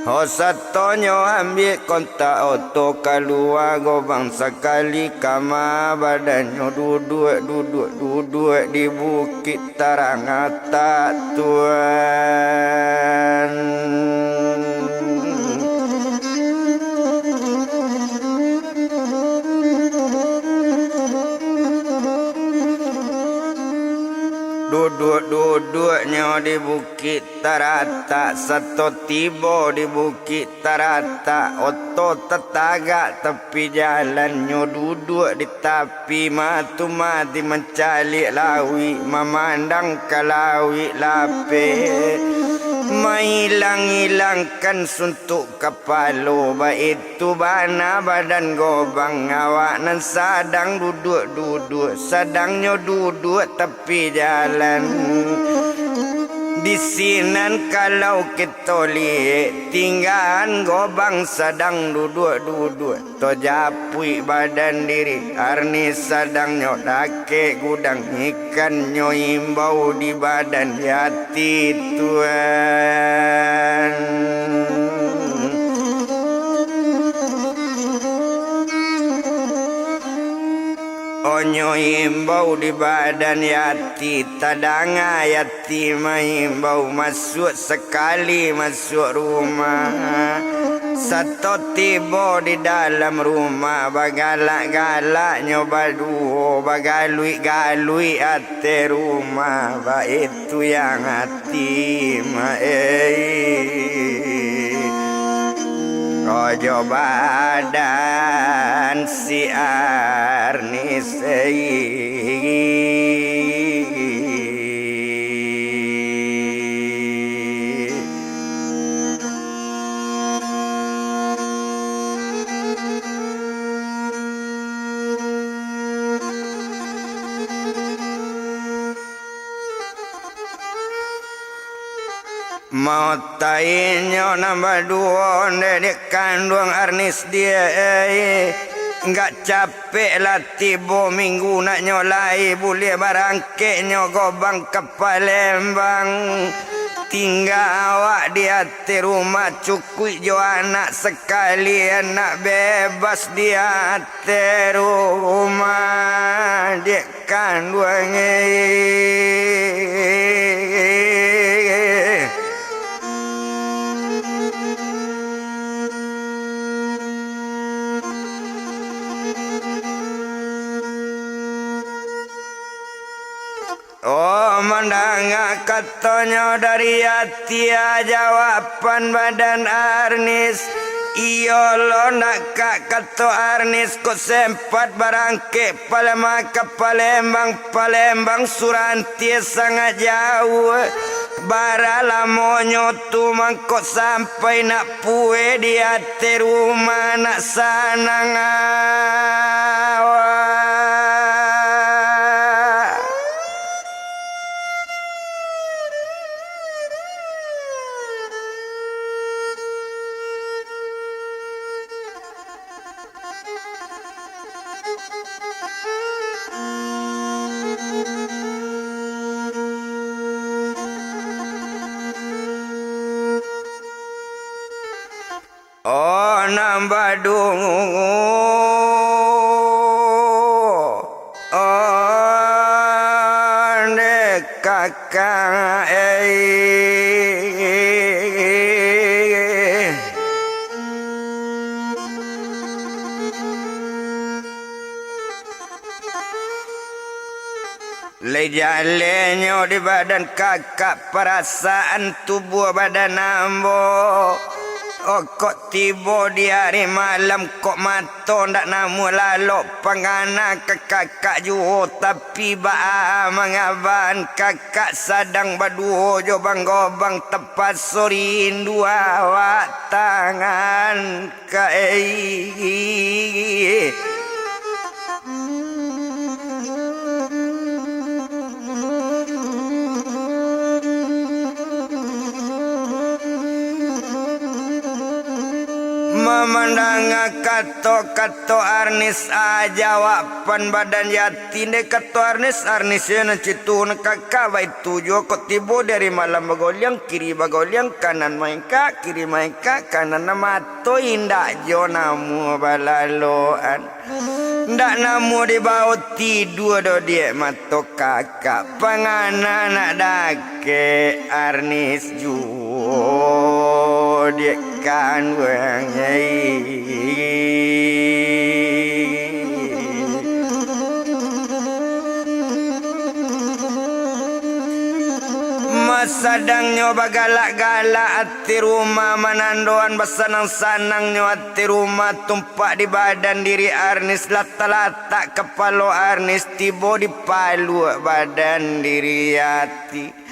Ho, sato nyo ambiak kontak oto, kalua Gobang sakali kama, badannyo duduak, duduak, duduak di bukik tarang atak tuan. Duduak-duduaknyo di bukik taratak, sato tibo di bukik taratak, oto tatagak tapi jalannyo, duduak di tapi, matu mati mancaliak lauik, mamandang ka lauik lapeh, mailang-ilangkan suntuk kapalo, baitu bana badan Gobang, awak nan sadang duduak-duduak, sadangnyo duduak tapi jalan. Di sinan kalau kito liek, tinggaan Gobang sadang duduak-duduak. Tojapuik badan diri, arni sadangnyo dakek gudang, ikannyo imbau di badan Yati tuan. Nyo imbau di badan Yati, tadanga Yati maimbau, masuak sakali masuak rumah. Sato tibo di dalam rumah, bagalak-galaknyo baduo, bagaluik-galuik ateh rumah, baitu yang Tima, ei, ojo badan si Arnis, ei. Maotainyo nan baduo, ndeh dek kanduang Arnis diak, ei. Ndak capek lah tibo minggu naknyo lai buliah barangkeknyo gobang ka Palembang. Tingga awak di ateh rumah, cukuik jo anak sakali, anak bebas di ateh rumah, dek kanduang, ei. Oh, mandanga katonyo dari Yati, jawaban badan Arnis. Iyo lo nak, Kak, kato Arnis, kok sempat barangkek Palembang ka Palembang, Palembang Surantie sangat jauah. Bara lamonyo tu mangko sampai nak pueh di ateh rumah, nak sanang awak. Oh, nan baduo, oh, ndeh kakak, ei. Lai jalenyo di badan kakak, parasaan tubuah badan ambo. Okok tibo di ari malam, kok mato ndak namuah lalok pangana ka kakak juo, tapi baa mangaban kakak sadang baduo jo Bang Gobang, tapaso rindu awak tangan. Kai. Mamandanga kato-kato Arnis, jawaban badan Yati, ndeh kato Arnis, Arnis yo nan citu nan kakak, baitu juo kok tibo di ari malam, bagoliang kiri bagoliang kanan, maingkak kiri maingkak kanan, nan mato indak jo namuah balaloan. Ndak namuah dibao tidua doh diak mato kakak, pangana nak dakek Arnis juo diak kanduang, ei. Masadangnyo bagalak-galak ateh rumah, manandoan basanang-sanangnyo ateh rumah, tumpak di badan diri Arnis, lah talatak kapalo Arnis tibo di paluak badan diri Yati.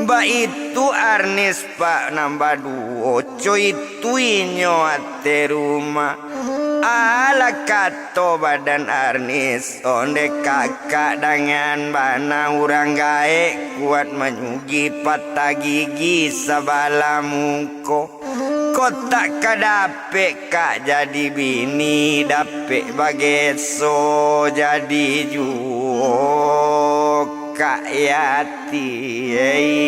Baitu Arnis pak nan baduo, co itu inyo ateh rumah. Alah kato badan Arnis, ondeh kakak dangan bana, urang gaek kuat manyugi, patah gigi sabalah muko. Kok tak ka dapek kak jadi bini, dapek bageso jadi juo kak Yati, ei.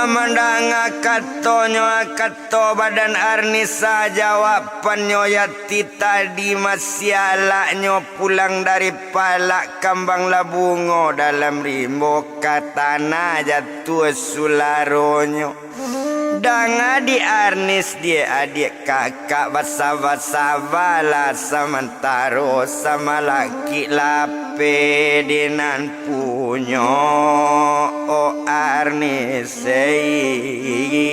Mandanga katonyo, kato badan Arnis, jawabannyo Yati tadi, masialaknyo pulang dari palak, kambang lah bungo dalam rimbo, ka tanah jatuah sularonyo. Danga di Arnis, diak adiak kakak basaba-sabalah samantaro, samalakik lapeh di nan punyo, o Arnis ei.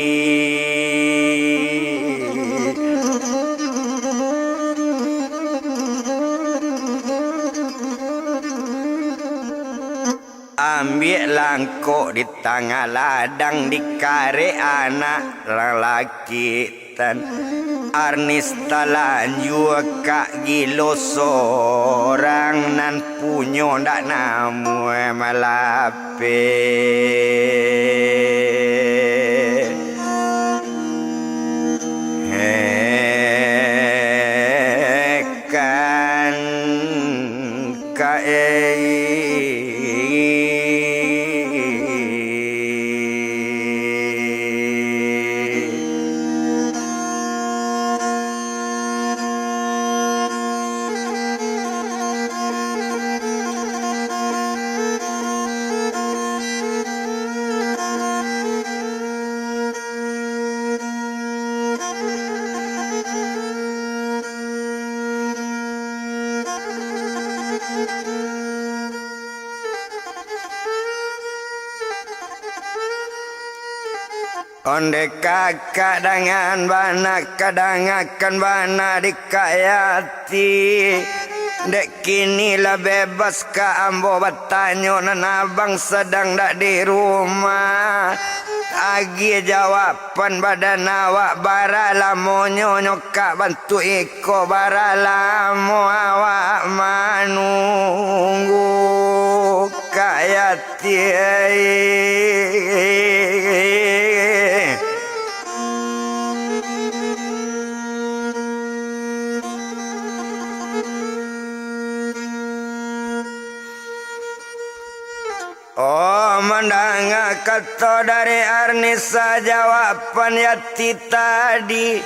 Ambiak langkok di tangah ladang, dikarek anak lalaki tan. Arnis talanjua kak gilo sorang, nan punyo ndak namuah malapeh. Hekan. Ka ei. Ondeh kakak dangan bana, kadangakan bana di Kak Yati. Dek kini lah bebas ka ambo batanyo, nan abang sadang dak di rumah. Agiah jawaban badan awak, bara lamonyo nyo kak bantuak iko, bara lamo awak manunggu Kak Yati. Oh, mandanga kato dari Arnis, jawaban Yati tadi.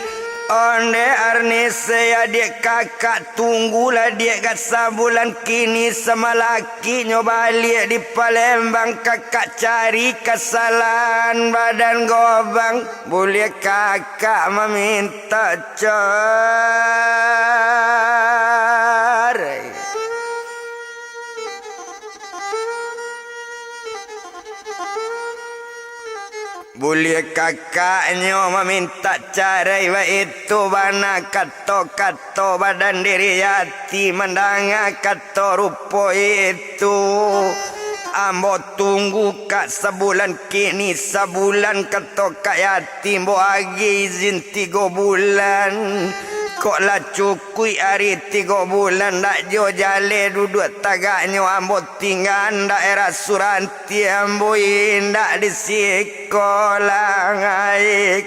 Ondeh Arnis, ya diak kakak, tunggulah diak ka sabulan kini, samalakiknyo baliak di Palembang, kakak cari kasalahan badan gobang, buliah kakak maminta carai. Buliah kakaknyo mamintak carai, baitu bana kato-kato badan diri Yati. Mandanga kato rupo itu, ambo tunggu kak sabulan kini, sabulan kato kak Yati, ambo agiah izin tigo bulan. Kok lah cukuik ari tigo bulan, dak jo jaleh duduak tagaknyo, ambo tingga daerah Suranti, ambo indak di siko lai.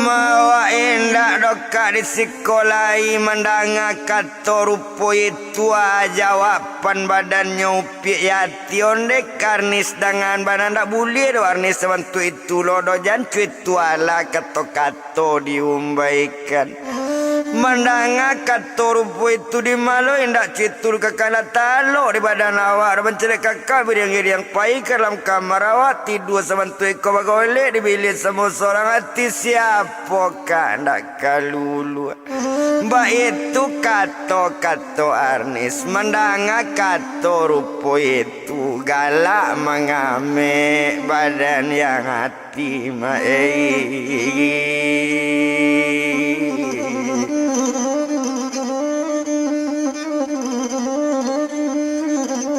Mawa indak doh kak di siko lai, mandanga kato rupo itu, ah, jawaban badannyo Upiak Yati. Ondeh Arnis dangan bana, ndak buliah doh Arnis sabantuak itu lo doh, jan cuitu alah kato-kato diumbaikan. Mandanga kato rupo itu, di malo indak cuitu kakak lah talok di badan awak, dah mancaliak kakak biriang-iriang pai ka dalam kamar awak, tidua sabantuak iko bagolek di bilik samo sorang, ati siapo kak ndak kaluluah. Baitu kato-kato Arnis, mandanga kato rupo itu, galak mangamek badan yang ati. Ti ma-, ei.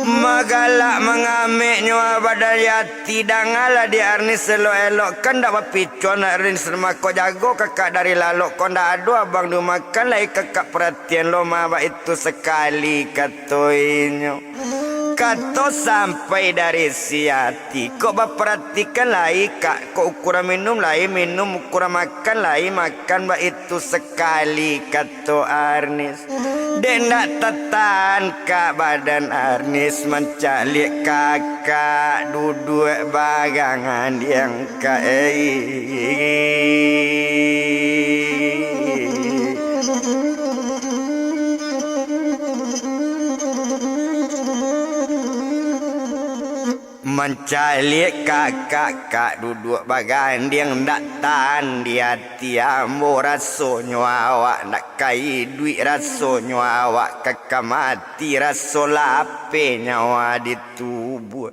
Magalak mangameknyo badan Yati, dangalah di Arnis elok-elok, kan dak bapicuan Arnis, mako jago kakak dari lalok, kok ndak ado abang di rumah, kan lai kakak paratian lo ma, baitu sakali kato inyo. Kato sampai dari si Ati, kok baparatikan lai, Kak, kok ukuran minum lai, minum, ukuran makan lai, makan, baitu sakali, kato Arnis. Dek ndak tatahan ka badan Arnis mancaliak kakak duduak bagangandiang ka, ei. Mancaliak kakak, kak duduak bagandiang, ndak tahan di ati ambo rasonyo, awak ndak ka iduik rasonyo, awak ka, ka mati raso lapeh nyawa di tubuah.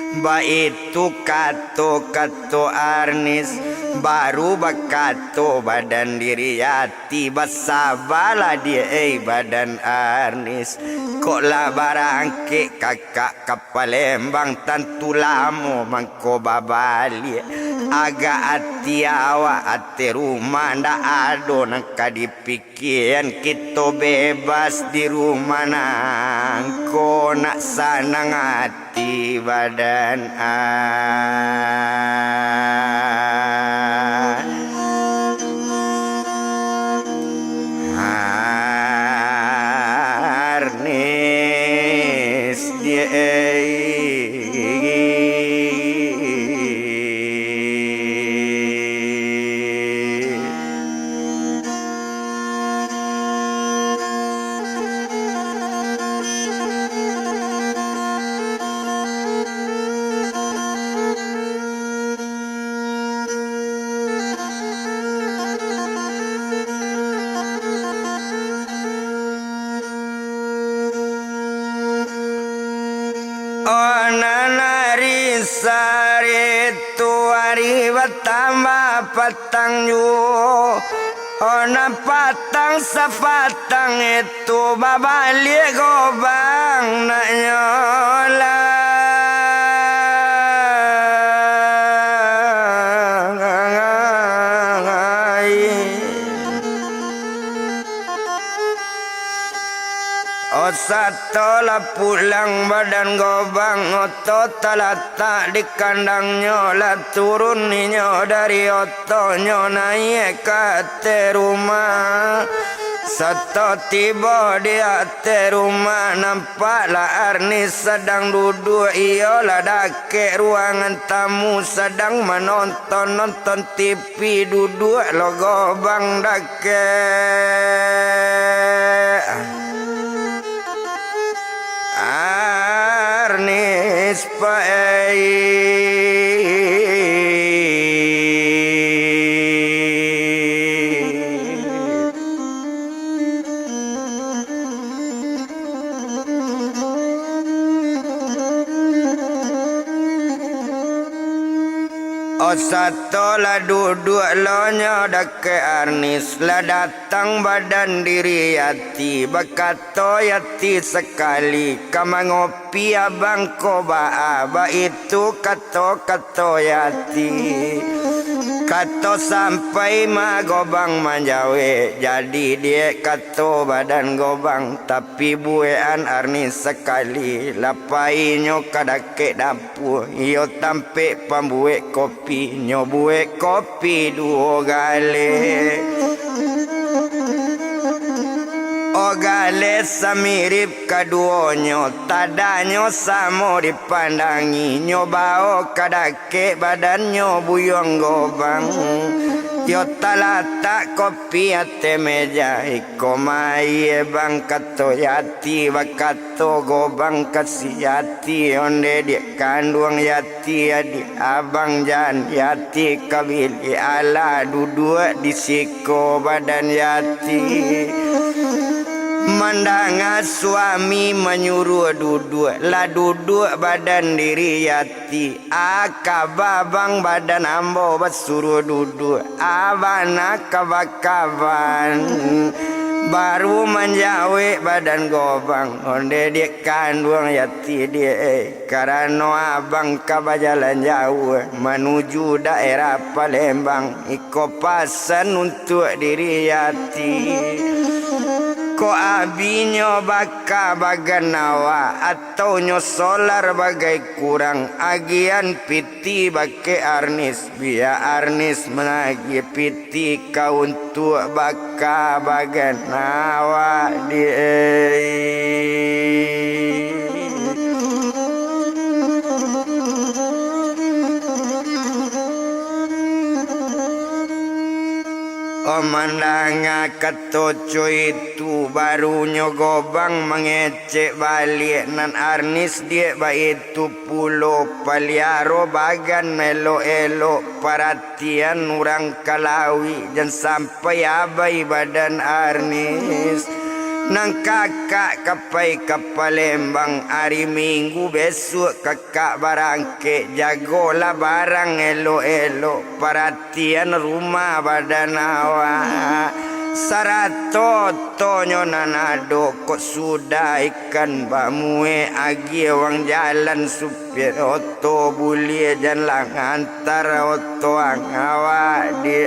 Baitu kato-kato Arnis, baru bakato badan diri Ati, basabalah diak, ei, badan Arnis. Kok lah barangkek kakak ka Palembang, tantu lamo mangko babaliak. Agak ati awak, ati rumah, ndak ado nan ka dipikian. Kito bebas di rumah nangko, nak sanang ati badan Arnis. Oh, nan ari saritu, ari batambah patang juo. Oh, nan patang sapatang itu, babaliak Gobang nak nyo lai. Oh, sato lah pulang badan Gobang, oto talatak di kandangnyo, lah turun inyo dari otonyo, naiak ka ateh rumah. Sato tibo di ateh rumah, nampaklah Arnis sadang duduak, iyo lah dakek ruangan tamu, sadang manonton, nonton T V. Pi duduak lo Gobang dakek Arnis pai. Oh, sato lah duduak lo nyo dakek Arnis, lah datang badan diri Yati, bakato Yati sakali, ka mangopi abang ko baa, baitu kato-kato Yati. Kato sampai ma Gobang manjawek, jadi diak kato badan Gobang, tapi buekan Arnis sakali, lah pai nyo ka dakek dapua, iyo tampek pambuek kopi, nyo buek kopi duo galeh. Oh, galeh samirip kaduonyo, tadanyo samo dipandangi, nyo bao ka dakek badannyo Buyuang Gobang. Iyo talatak kopi ateh meja, iko ma aia bang, kato Yati, bakato Gobang ka si Yati, onde diak kanduang Yati, adiak abang jan Yati ka biliak, alah duduak di siko badan Yati. Mandanga suami manyuruah duduak, lah duduak badan diri Yati. Aka babang badan ambo basuruah duduak, abana kaba-kaban. Baru manjawek badan Gobang, onde diak kanduang Yati diak, eh, karano abang ka bajalan jauah manuju daerah Palembang, iko pasan untuak diri Yati. Kok abinyo baka bagan awak, atau nyo solar bagai kurang, agian piti bakeh Arnis, bia Arnis managiah piti ka untuak baka bagan awak di. Oh, mandanga kato co itu, barunyo Gobang mangecek baliak nan Arnis, diak baitu pulo paliaro bagan elok-elok, paratian urang ka lawik, jan sampai abai badan Arnis. Nan kakak ka pai ka Palembang ari Minggu bisuak, kakak barangkek, jagolah barang elok-elok, paratian rumah badan awak, sarato otonyo nan ado, kok sudah ikan bamuek, agiah uang jalan supir oto, buliah jan lah ngantar oto ang awak di.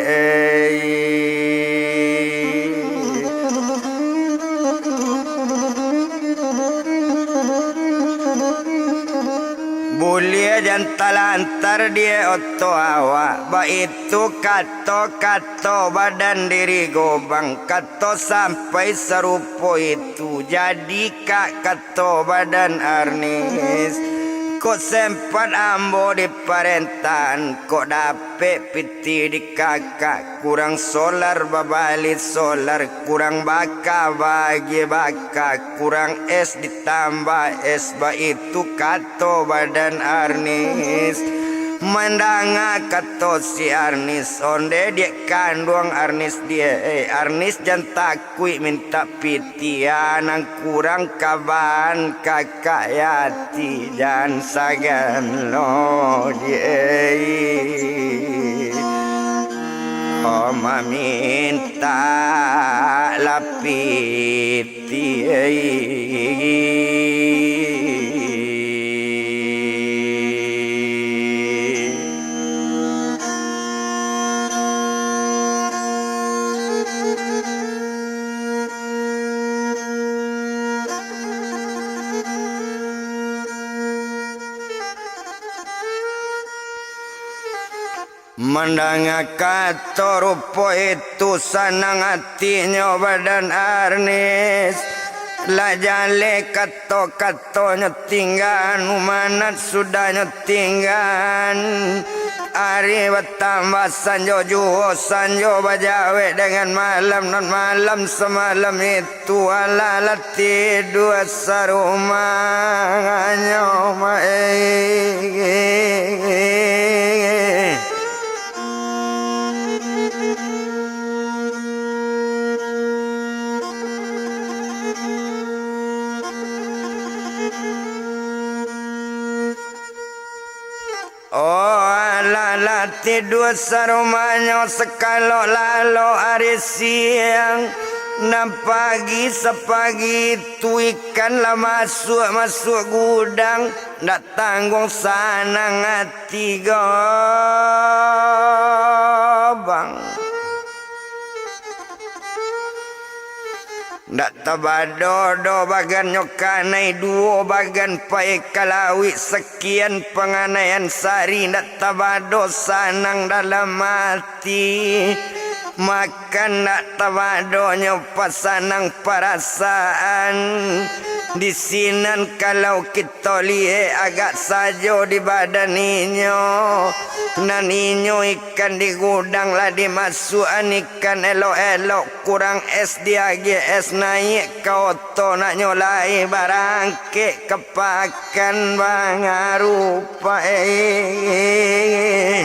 Buliah jan talantar di oto awak, baitu kato-kato badan diri Gobang, kato sampai sarupo itu, jadi kak kato badan Arnis. Kok sempat ambo diparentahan, kok dapek piti di kakak, kurang solar babali solar, kurang baka bagi baka, kurang es ditambah es, baitu kato badan Arnis. Mandanga kato si Arnis, onde diak kanduang Arnis diak, eh, Arnis jan takuik mintak piti, anang kurang kaban kakak yati jan sagan lo diak, eh. Oh, mamintak lapih. Mandanga kato rupo itu, sanang atinyo badan Arnis. Lah jaleh kato-katonyo tinggaan, umanat sudahnyo tinggaan. Ari batambah sanjo juo, sanjo bajawek dengan malam, nan malam samalam itu. Alah lah tidua sarumahnyo, maeh. Oh, alah lah tidua sarumahnyo, sakalok lalok ari siang, nan pagi sapagi tu ikan lah masuak-masuak gudang, ndak tangguang sanang ati Gobang. Ndak tabado doh bagannyo kanai duo bagan pae ka lawik, sakian panganaian sari ndak tabado sanang dalam ati. Makan ndak tabadonyo pasanang parasaan. Di sinan kalau kito liyek agak sajo di badan inyo, nan inyo ikan di gudang lah dimasuakan ikan elok-elok, kurang es diagiah es, naiak ka oto nak nyo lai barangkek ka pakan bangarupa, eh.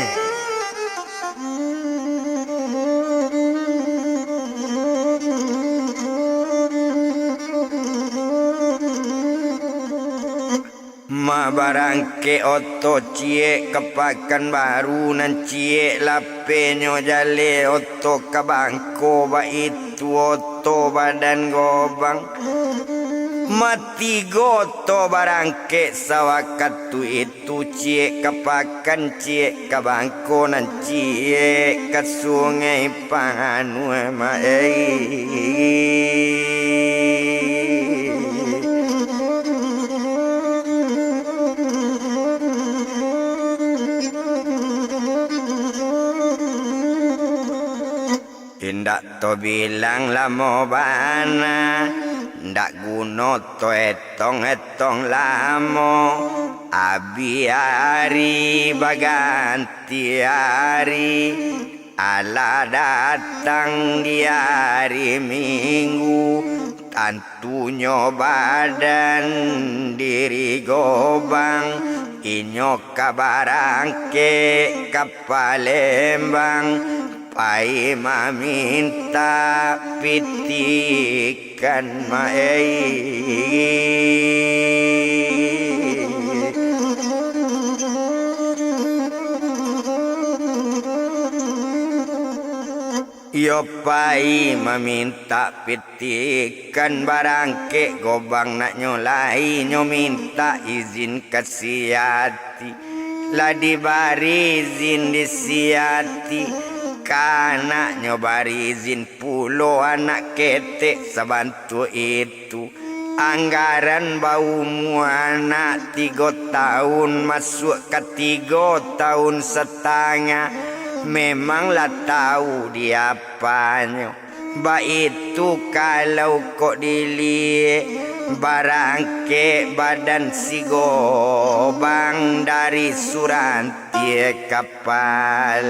Mabarangkek oto ciek ka Pakanbaru, nan ciek lapenyo jaleh oto ka Bangko, baitu oto badan Gobang. Matigo to barangkek sawakatu itu, ciek ka pakan, ciek ka bangko, nan ciek ka Sungai Panganuah, ma-ei. Indak tobilang lamo bana, ndak guno toetong-etong lamo. Abih ari baganti ari, alah datang di ari Minggu, tan- tunyo badan diri Gobang, inyo ka barangkek ka Palembang, pai mamintak pitih ikan, ma-ei. Iyo pai mamintak pitih ikan, barangkek Gobang, nak nyo lai nyo mintak izin ka si Yati. Lah dibari izin di si Yati, ka nak nyo bari izin pulo anak ketek sabantuak itu. Anggaran baumua anak tigo taun masuak ka tigo taun satangah, memang lah tau di apanyo. Baitu kalau kok diliek, barangkek badan si Gobang dari Surantie ka Palembang,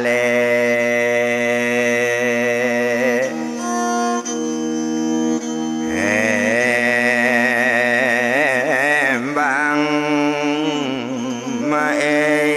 ma-ei.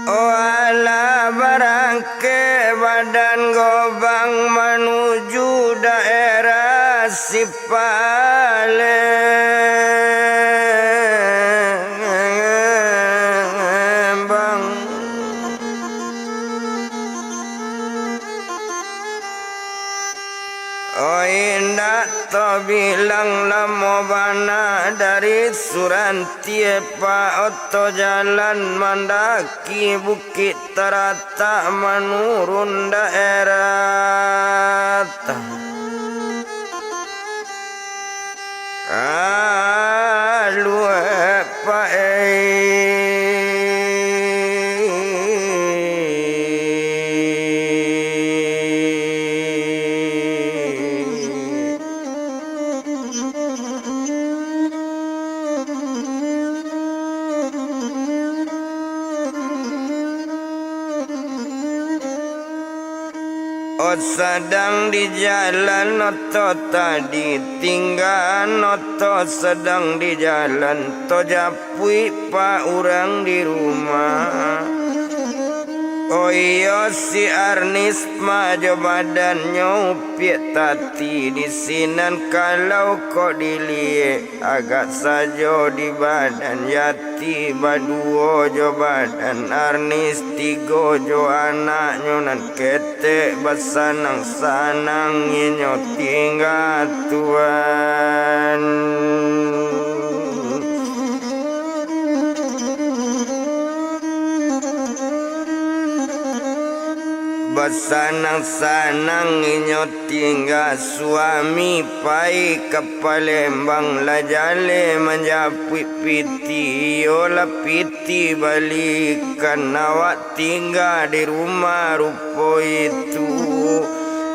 Walah barangkek badan Gobang manuju daerah Sipalembang. Oi, indak tabilang lamo bana dari Surantie, Pak, oto jalan mandaki Bukik Taratak manurun daerah. Aluah, Pak, ei. Oh, sadang di jalan oto tadi, tinggaan oto sadang di jalan, tojapuik, Pak, urang di rumah. Oh iyo, si Arnis mah jo badannyo upiak tati di sinan, kalau kok diliek, agak sajo di badan Yati baduo jo badan Arnis, tigo jo anaknyo nan ketek basanang-sanang inyo tingga tuan. Basanang-sanang inyo tingga, suami pai ka Palembang, lah jaleh manjapuik pitih, iyolah pitih balikan, awak tingga di rumah rupo itu.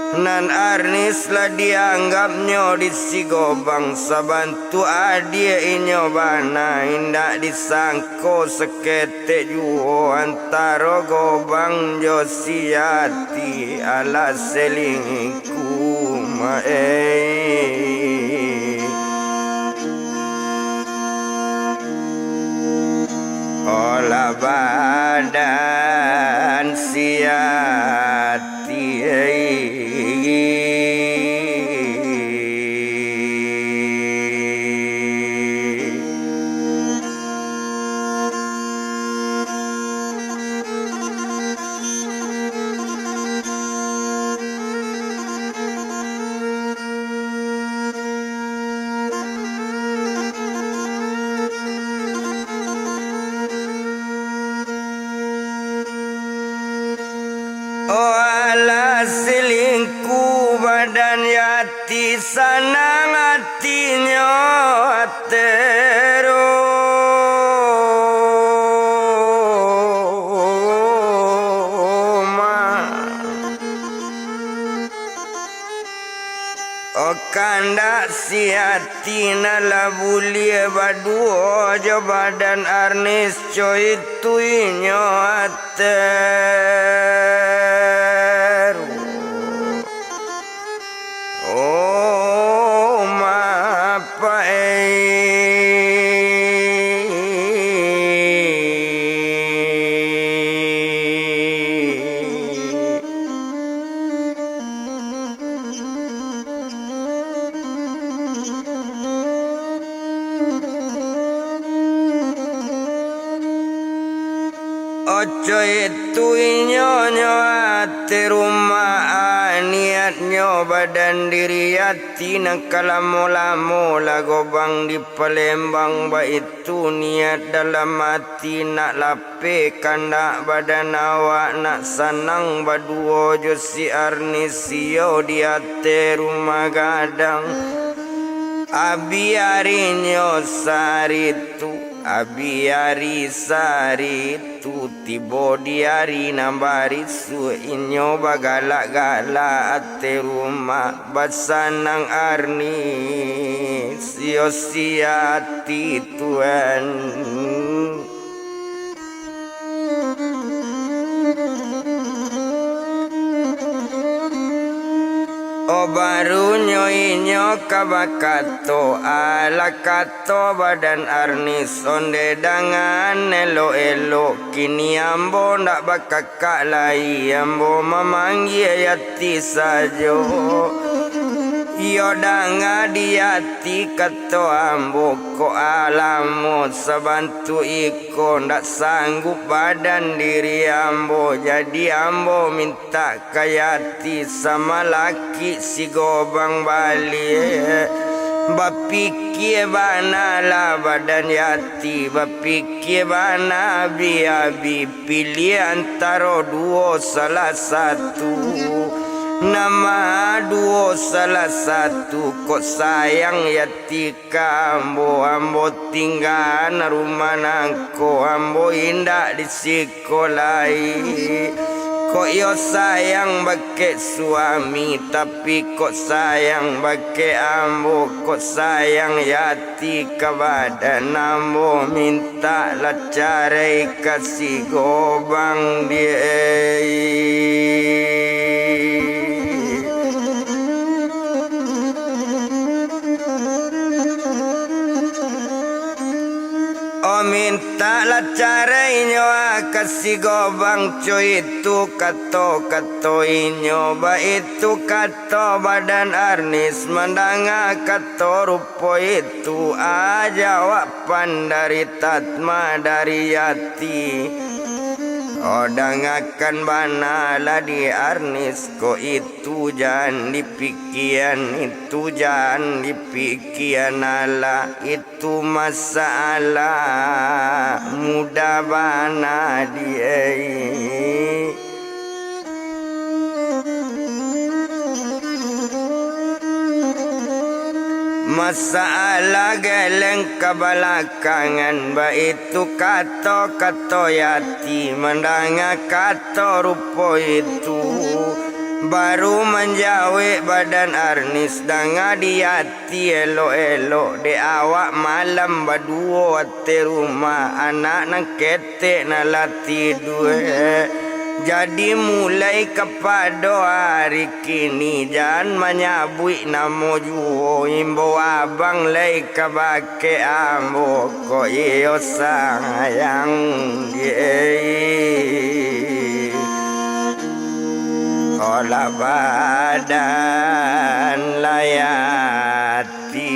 Nan Arnis lah dianggapnyo di si Gobang sabantuak adiak inyo bana, indak disangko saketek juo antaro Gobang jo si Yati, alah selingkuh, ma-ei. Olah badan si Ati. Oh alah silingku badan Yati, sanang atinyo ateh rumah. Oh kandak si Ati nan lah buliah baduo jo badan Arnis, co itu inyo ateh rumah. Oh mapai. Oco itu inyo nyo ateh rumah, niatnyo badan diri Ati nan ka lamo-lamo lah gobang di Palembang, baitu niat dalam ati nak lapeh kandak badan awak, nak sanang baduo jo si Arnis, iyo di ateh rumah gadang. Abih arinyo saritu, abih ari saritu, tibo di ari nan barisuak, inyo bagalak-galak ateh rumah, basanang Arnis, iyo si Ati tuan. Oh barunyo inyo ka bakato, alah kato badan Arnis, onde dangan elok-elok, kini ambo ndak bakakak lai, ambo mamanggia Yati sajo. Iyo danga di Yati kato ambo, kok alamo sabantuak iko ndak sanggup badan diri ambo, jadi ambo mintak ka Yati samalakik si Gobang baliak. Bapikia bana lah badan Yati, bapikia bana abih-abih, piliah antaro duo salah satu. Nan ma duo salah satu, kok sayang Yati ka ambo, ambo tinggaan rumah nangko, ambo indak di siko lai. Kok iyo sayang bakeh suami, tapi kok sayang bakeh ambo, kok sayang Yati ka badan ambo, mintaklah carai ka si Gobang di. Oh mintaklah carainyo ka si Gobang, co itu kato-kato inyo, baitu kato badan Arnis, mandanga kato rupo itu, ah jawaban dari Tatma dari Yati. Oh dangakan bana lah di Arnis, kok itu jan dipikian, itu jan dipikian, alah itu masalah mudah bana di. Masalah geleng kabalakangan, baitu kato-kato Yati, mandanga kato rupo itu, baru manjawek badan Arnis, danga di Yati elok-elok, dek awak malam baduo ateh rumah, anak nan ketek nan lah tidua. Jadi mulai kapado ari kini, jan manyabuik namo juo, imbau abang lai kabake ambo, kok iyo sayang, ye. Olah badan layati.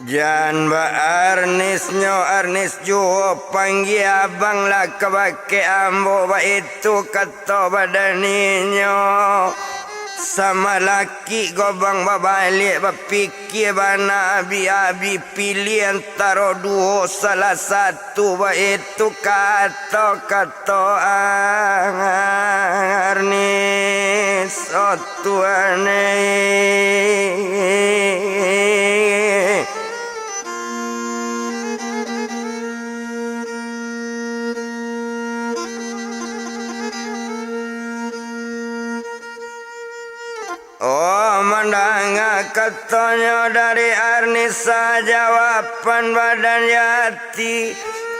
Jan ba Arnis nyo, Arnis juo panggia abang lah kabake ambo, baitu kato badan inyo. Samalaki Gobang babaliak bapikia bana abi-abi, piliah antaro duo salah satu, baitu kato-kato Arnis, o Tuhan eh. Oh, mandanga katonyo dari Arnis, sajawaban badan Yati.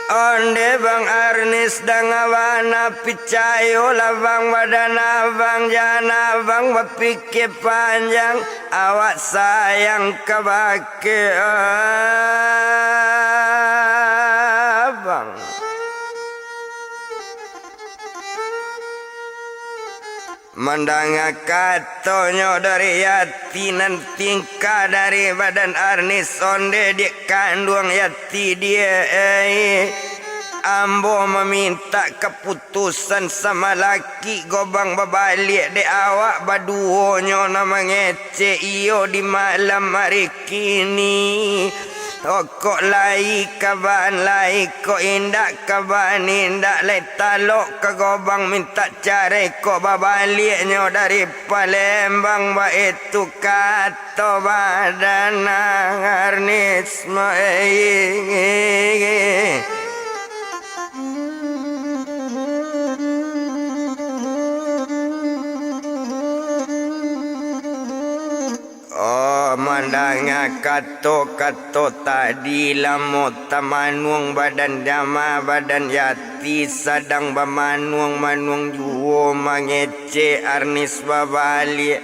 Onde bang Arnis, danga bana picayolah bang, badan abang, jan abang bapikia panjang, awak sayang kabake abang. Mandanga katonyo dari Yati, nan tingkah dari badan Arnis, onde diak kanduang Yati diak ai. Ambo mamintak kaputusan samalaki Gobang babaliak dek awak baduonyo nan mangecek iyo di malam ari kini. Kok lai ka bana lai, kok indak ka bana indak lai, talok ka Gobang mintak carai, kok babaliaknyo dari Palembang, baitu kato badan Arnis mai. Oh, mandanga kato-kato tadi, lamo tamanuang badan jama, badan Yati sadang bamanuang-manuang juo mangecek Arnis babaliak.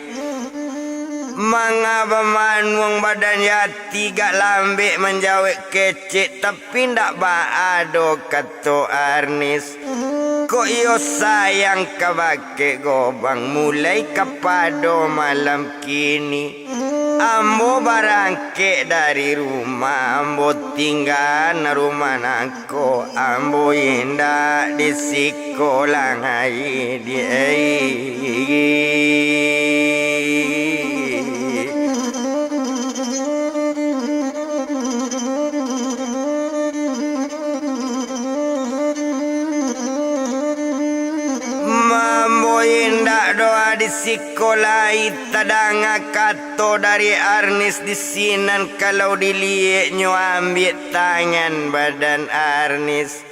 Manga bamanuang badan Yati, gak lambek manjawek kecek, tapi ndak baa doh kato Arnis. Kok iyo sayang kabake Gobang, mulai kapado malam kini, ambo barangkek dari rumah, ambo tingga rumah nangko, ambo indak di siko lai diak ai. Mambo indak doh di siko lai tadanga kato dari Arnis di sinan, kalau dilieknyo ambiak tangan badan Arnis.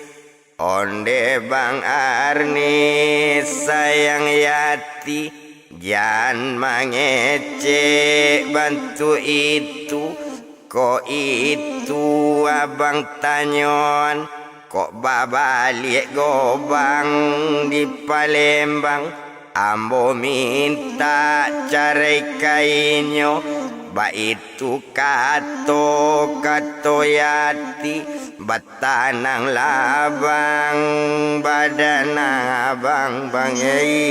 Onde bang Arnis sayang Yati, jan mangecek bantuak itu, kok itu abang tanyoan, kok babaliak Gobang di Palembang. Ambo mintak carai ka inyo, baitu kato-kato Yati, batananglah bang, badan abang, bang, ei.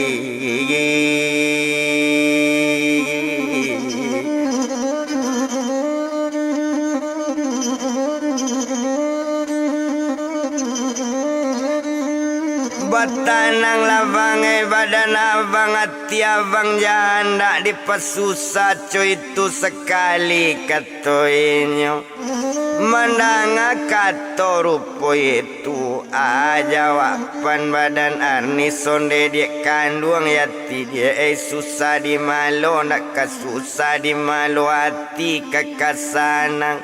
Batananglah bang, ei, badan abang, ati abang, jan ndak dipasusah co itu sakali, kato inyo. Mandanga kato rupo itu, Ah, jawaban badan Arnis, ondeh diak kanduang Yati diak, eh, susah di malo, nak ka susah di malo, ati ka ka sanang.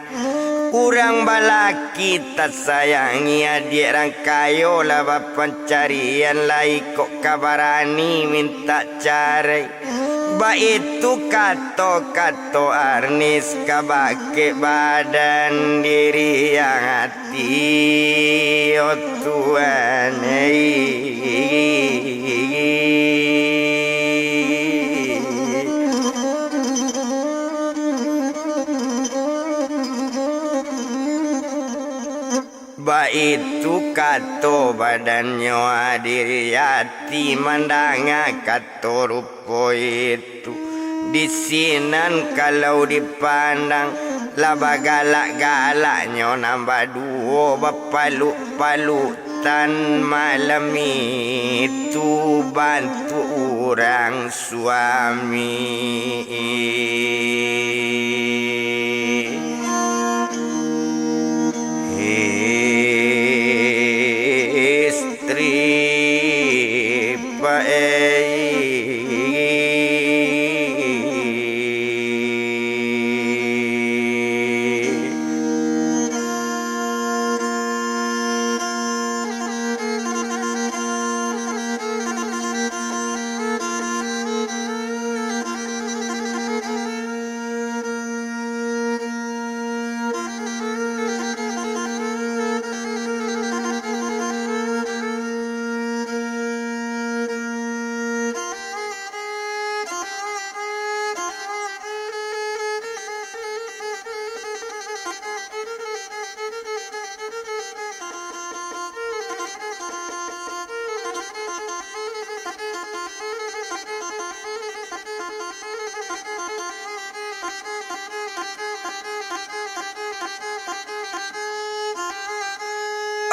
Urang balaki tasayangi, adiak rang kayo lah bapancarian, lai kok ka barani mintak carai. Baitu kato-kato Arnis ka bakeh badan diri yang ati, oh Tuhan, eh. Baitu kato badannyo, diri ati mandanga kato rupo itu. Di sinan kalau dipandang, lah bagalak-galaknyo nan baduo, bapaluk-palukan malam itu bantuak urang suami istri, Pak, eh.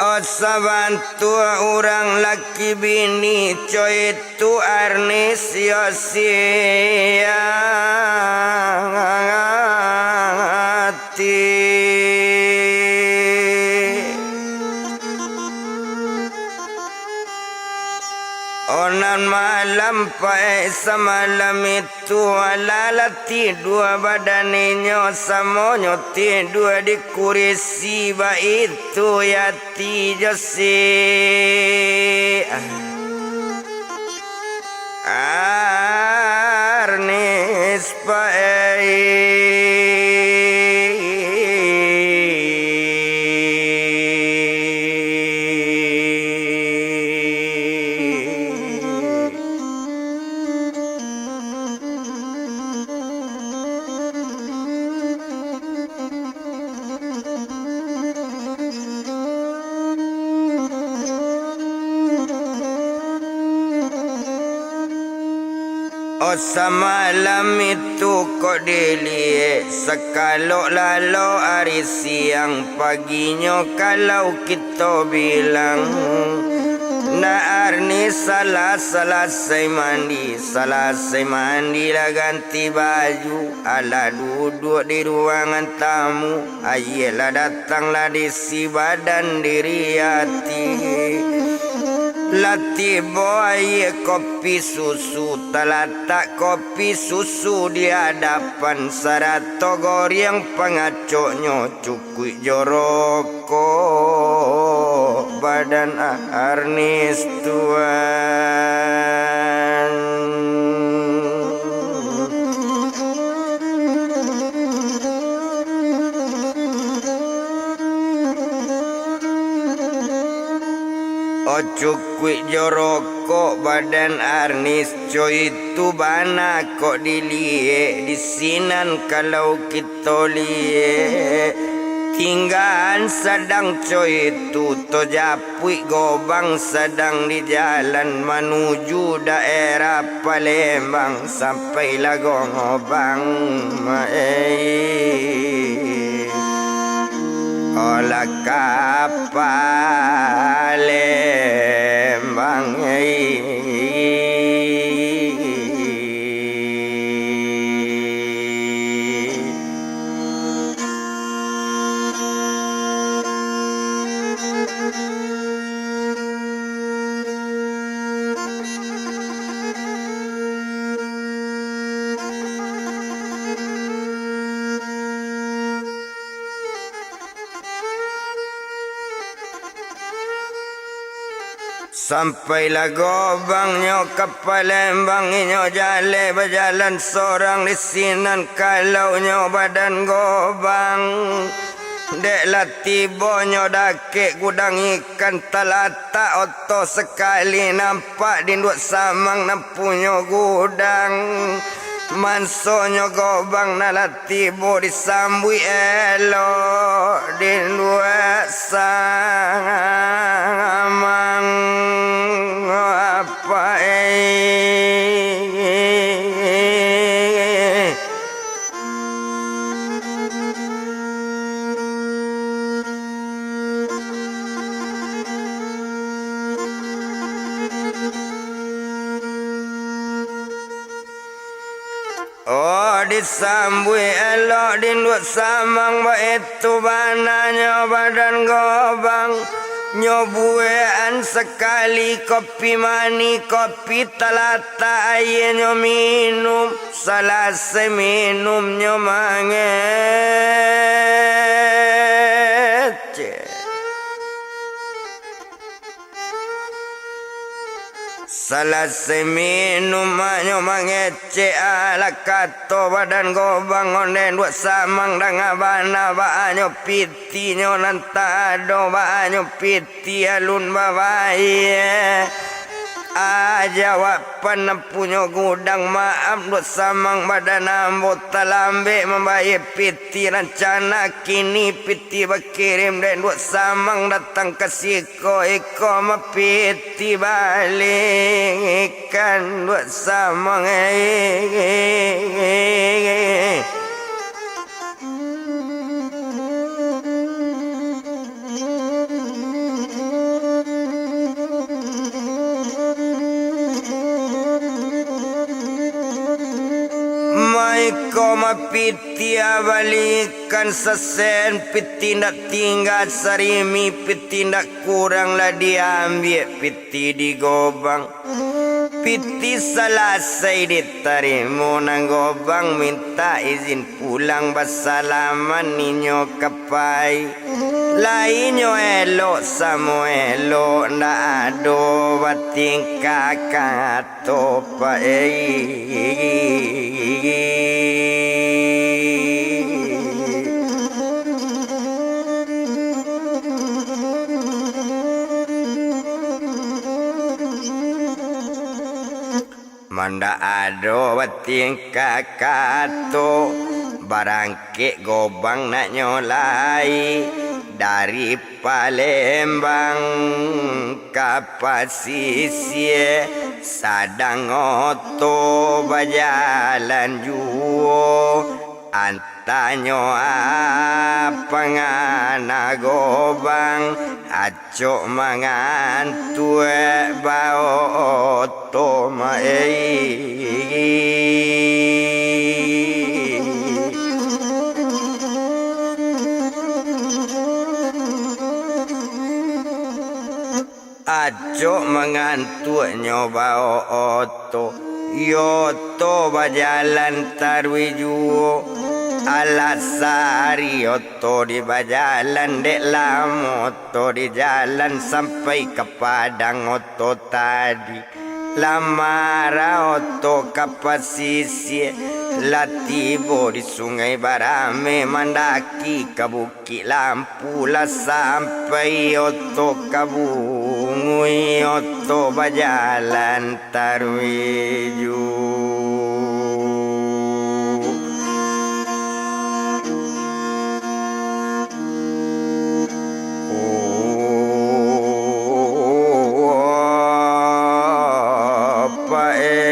Oh, sabantuak urang laki bini, coitu Arnis yo si ati. Oh, nan malam paek samalam itu, alah lah tidua badan inyo, samonyo tidua di kurisi, baitu Yati jo si Arnis paek. Oh, samalam itu kok diliek, sakalok lalok ari siang, paginyo kalau kito bilang, Nak Arnis salah salasai mandi, salasai mandi lah ganti baju, alah duduak di ruangan tamu. Aia lah datang lah diisi badan diri Yati. Lah tibo aia kopi susu, talatak kopi susu di adapan, sarato goreng pangacoknyo, cukuik jo rokok badan Arnis tuan. Oh, cukuik jo rokok badan Arnis, coitu bana kok diliek, di sinan kalau kito liek. Tinggaan sadang coitu, tojapuik gobang sadang di jalan manuju daerah Palembang, sampailah gobang, maeh. Olah ka Palembang, eh. Sampailah Gobang nyo ka Palembang, inyo jaleh bajalan sorang di sinan kalaunyo badan Gobang. Dek lah tibo nyo dakek gudang ikan, talatak oto sakali, nampak di induak Samang nan punyo gudang. Mansonyo Gobang nan lah tibo disambuik elok di induak Samang, apak eh. Oh, disambuik elok di induak Samang, baitu bananyo badan Gobang. Nyo buekan sakali kopi manih, kopi talatak aia nyo minum. Salasai minum nyo mangecek. Salasai minum, maknyo mangecek, alah kato badan Gobang, ondeh induak Samang, danga bana baanyo pitinyo nan tado, baanyo piti alun babayia. Ah, jawaban nan punyo gudang, maaf induak Samang, badan ambo talambek mambayia piti. Ti rancana kini piti bakirim dek induak Samang datang ka siko, iko mah piti balikan induak Samang, eh. Maiko mapiti abalikan sasen, piti ndak tingga sarimi, piti ndak kurang lah diambiak piti di Gobang. Piti salasai ditarimo nan Gobang, mintak izin pulang basalaman inyo ka pai. Lai inyo elok samo elok, ndak ado batingkah kato, Pak, eh. Mandak ado batingkah kato, barangkek Gobang naknyo lai dari Palembang ka Pasisia, sadang oto bajalan juo. An- Tanyo apo ngana Gobang, acok mangantuak bao oto ma-, eh. Acok mangantuaknyo bao oto, iyo oto bajalan taruih juo. Alah sahari oto di bajalan, dek lamo oto di jalan sampai ka Padang oto tadi. Lah marah oto ka Pasisia, lah tibo di Sungai Barame, mandaki ka Bukik Lampu. Pulah sampai oto ka Bunguih, oto bajalan taruih juo. Oh, apak eh.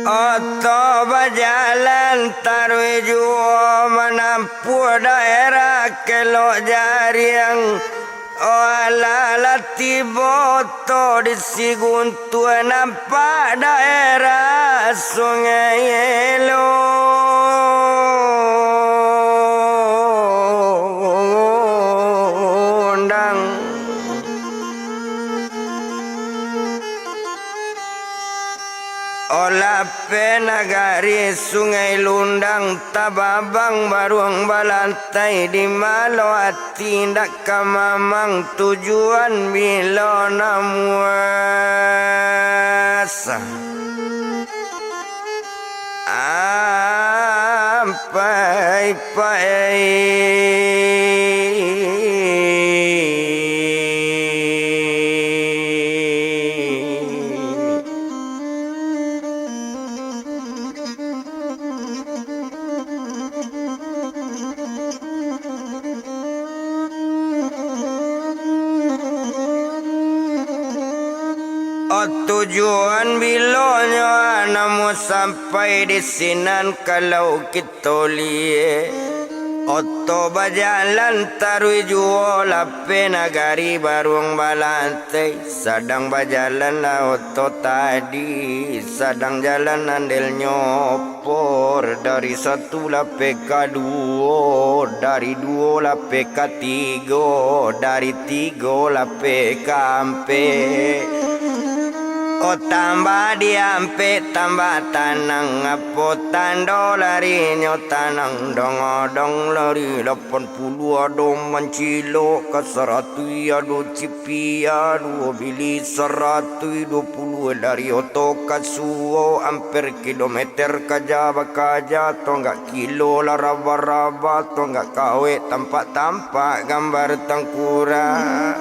Oto bajalan taruih juo manampuah daerah Kelok Jariang. Alah, lah tibo oto di Siguntuang, nampak daerah Sungai Lundang. Olah pe nagari Sungai Lundang, tababang baruang balantai, di malo ati indak ka mamang, tujuan bilo namuah. Ampai pai. Oh, tujuan bilonyo namuah sampai di sinan, kalau kito liek, oto bajalan taruih juo, lah pe nagari baruang balantai. Sadang bajalanlah oto tadi, sadang jalan andelnyo opor, dari satu lah pe ka duo, dari duo lah pe ka tigo, dari tigo lah pe ka ampek. Oh, tambah di ampek, tambah tanang, apo tando larinyo tanang, dong-dong lari lapan puluah, ado mancilok ka saratuih, ado cipiak duo biliah saratuih duo puluah, dari oto ka suo amper kilometer, kaja bakaja, tonggak kilo lah raba-raba, tonggak kawek tampak-tampak gambar tangkurang.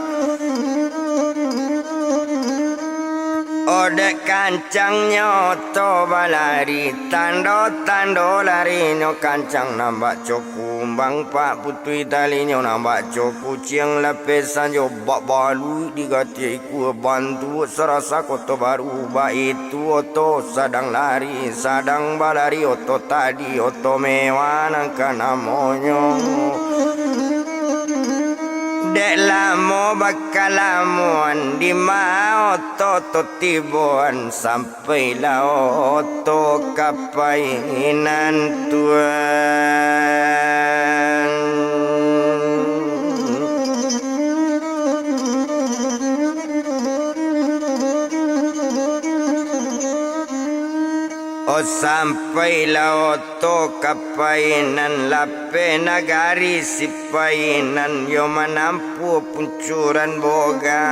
Odek kancangnyo oto balari, tando-tando larinyo kancang, nan bak co kumbang pak putuih talinyo, nan bak co kuciang lapeh sanjo, bak baluik digatiak ikua bantuak sarasa Koto Baru, baitu oto sadang lari, sadang balari oto tadi, oto mewah nan ka namonyo. Dek lamo bakalamoan, di ma oto tu tiboan, sampailah oto ka painan tuan. Oh, sampailah oto ka painan, lapeh nagari si painan, yo manampuah puncuran boga.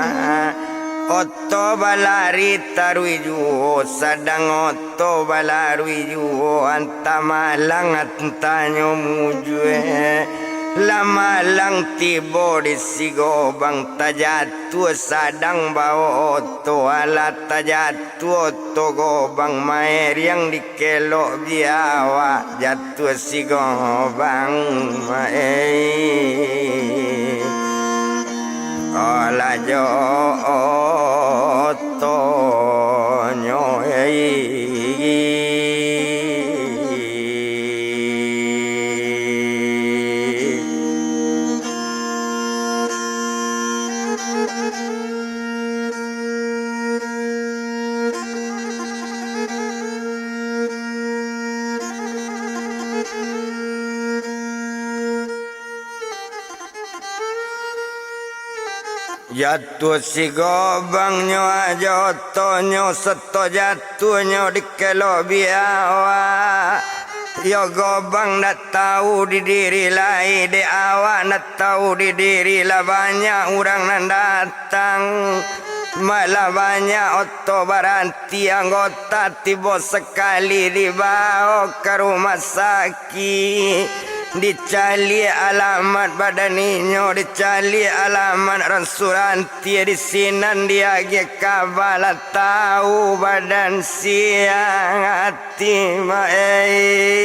Oto balari taruih juo, sadang oto balari juo, antah malang antahnyo mujue. Lah malang tibo di Sigobang, tajatuah sadang bao oto, alah tajatuah oto Gobang, maeriang di kelok biawak, jatuah Sigobang, maeh. Alah jo otonyo, eh. Jatuah Sigobang nyo, ajo otonyo sato jatuahnyo di kelok biawak. Yo Gobang ndak tau di diri lai, dek awak ndak tau di diri, lah banyak urang nan datang, malah banyak oto baranti, anggota tibo sakali dibao ka rumah sakik. Dicaliak alamat badan inyo, dicaliak alamat ransuran tie, di sinan diagiah kaba, lah tau badan siang ati, maeh.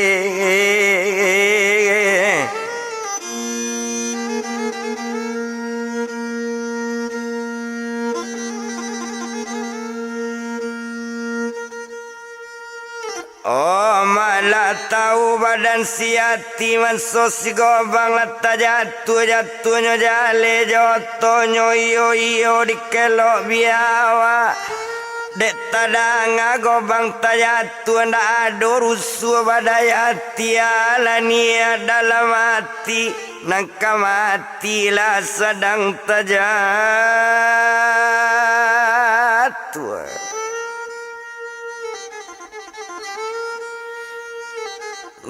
Oh, malah Tau badan si Yati, manso si Gobang lah tajatuah-jatuahnyo jaleh jo otonyo, iyo-iyo dikelok biawa. Dek tadanga Gobang tajatuah, ndak ado rusuah badan Yati, alah niat dalam ati, nan ka mati lah sadang tajatuah.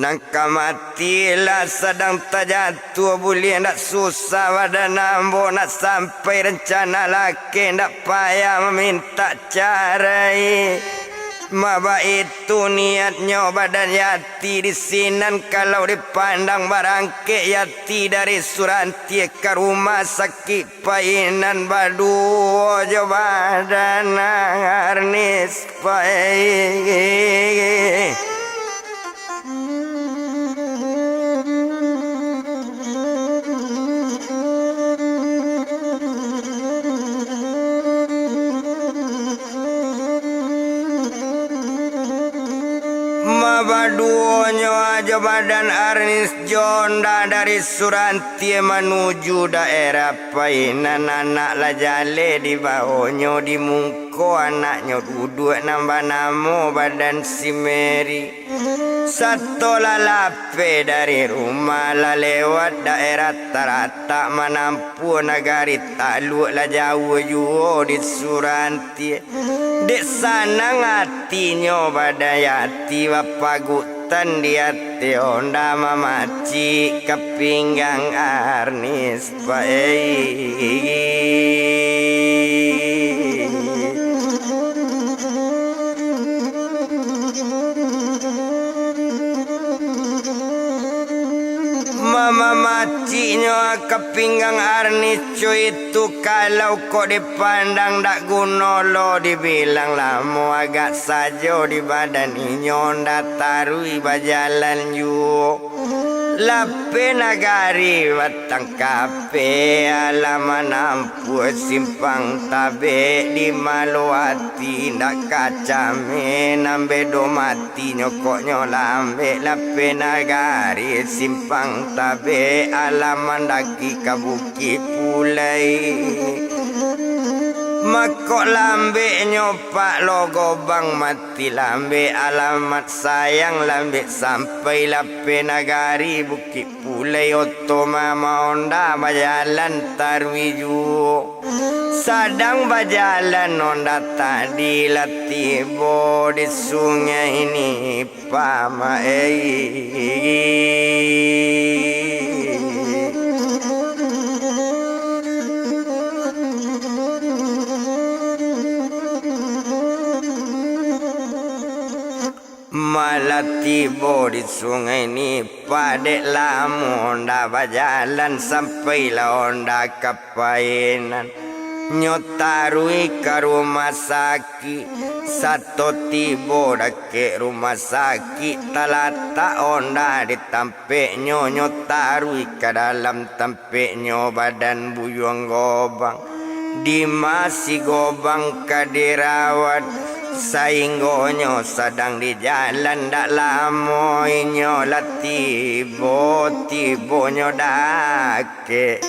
Nan ka mati lah sadang tajatuah, buliah ndak susah badan ambo, nak sampai rancana lakeh ndak payah mamintak carai. Ma baitu niatnyo badan Yati di sinan, kalau dipandang barangkek Yati dari Surantie ka rumah sakik painan baduo jo badan Arnis pai. Ma baduonyo ajo badan Arnis jo Onda dari Surantie manuju daerah painan, anak lah jaleh di bawonyo, di mungko anaknyo duduak nan banamo badan si Meri. Sato lah lapeh dari rumah, lah lewat daerah Taratak, manampuah nagari Taluk, lah jauah juo di Surantie. Dek sanang atinyo badan Yati, bapagutan di ateh Onda, mamacik ka pinggang Arnis pai. Mamamaciknyo ka pinggang Arnis co itu, kalau kok dipandang dak guno lo dibilang lamo, agak sajo di badan inyo Onda taruih bajalan juo. Lapeh nagari batang kapeh, alah manampuah simpang tabek, di malo ati indak kacameh, nan bedo mati nyokoknyo lambek. Lapeh nagari simpang tabek, alah mandaki ka Bukik Pulai. Makok lambeknyo pak lo Gobang mati lambek, alamat sayang lambek sampai. Lapeh nagari Bukik Pulai, oto mama Onda bajalan taruih juo. Sadang bajalan Onda tadi lah tibo di sungai Nipah, ma ei. Malah tibo di sungai Nipah, dek lamo Onda bajalan, sampailah Onda ka painan. Nyo taruih ka rumah sakik. Sato tibo dakek rumah sakik, talatak Onda di tampeknyo, nyo taruih ka dalam tampeknyo badan Buyuang Gobang. Dima si Gobang ka dirawat, sainggonyo sadang di jalan, dak lamo inyo lah tibo, tibonyo dakek.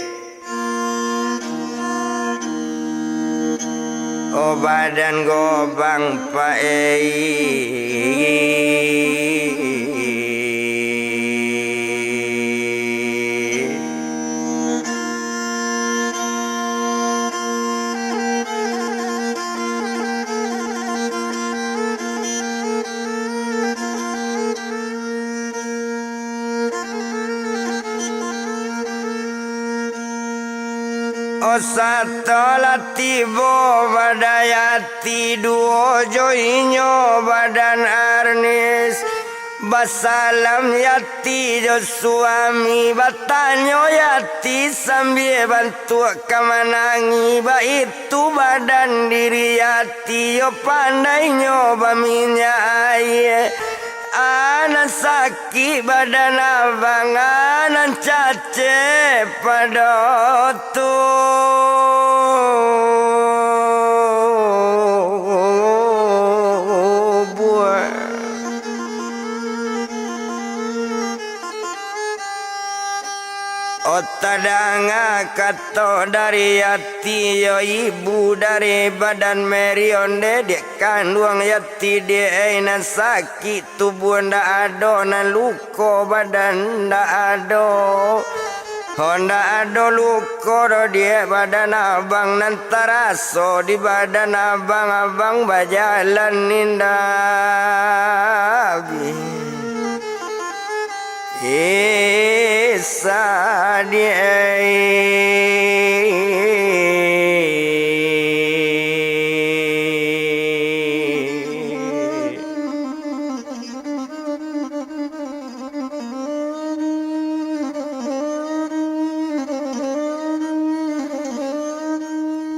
O badan Gobang paik. Osato lah tibo badan Yati duo jo inyo badan Arnis, basalam Yati jo suami, batanyo Yati sambia bantuak ka manangih, baitu badan diri Yati yo pandainyo baminyak aia. Anan sakik badan abang, anan cacek pado tubuah. Tadanga kato dari Yati, yo ibu dari badan Mary, onde dek kanduang Yati, dek ai nan sakik tubuah ndak ado, nan luko badan ndak ado. Ho, ndak ado luko doh, dek, badan abang nan taraso di badan abang, abang bajalan indak bi- Isa di ai.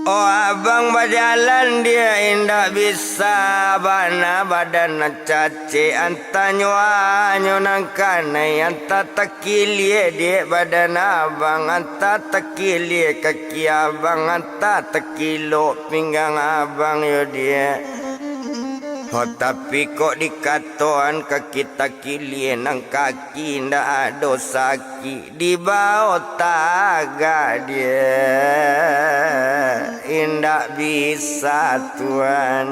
Oh, abang bajalan, dek, indak bisa bana, badan nan cacek, antah nyo anyo nan kanai, antah takilia, dek, badan abang, antah takilia kaki abang, antah takilok pinggang abang, yo, dek. Ho, tapi kok dikatoan kaki takilia, nan kaki indak ado sakik. Dibao tagak, dek, indak bisa, Tuan.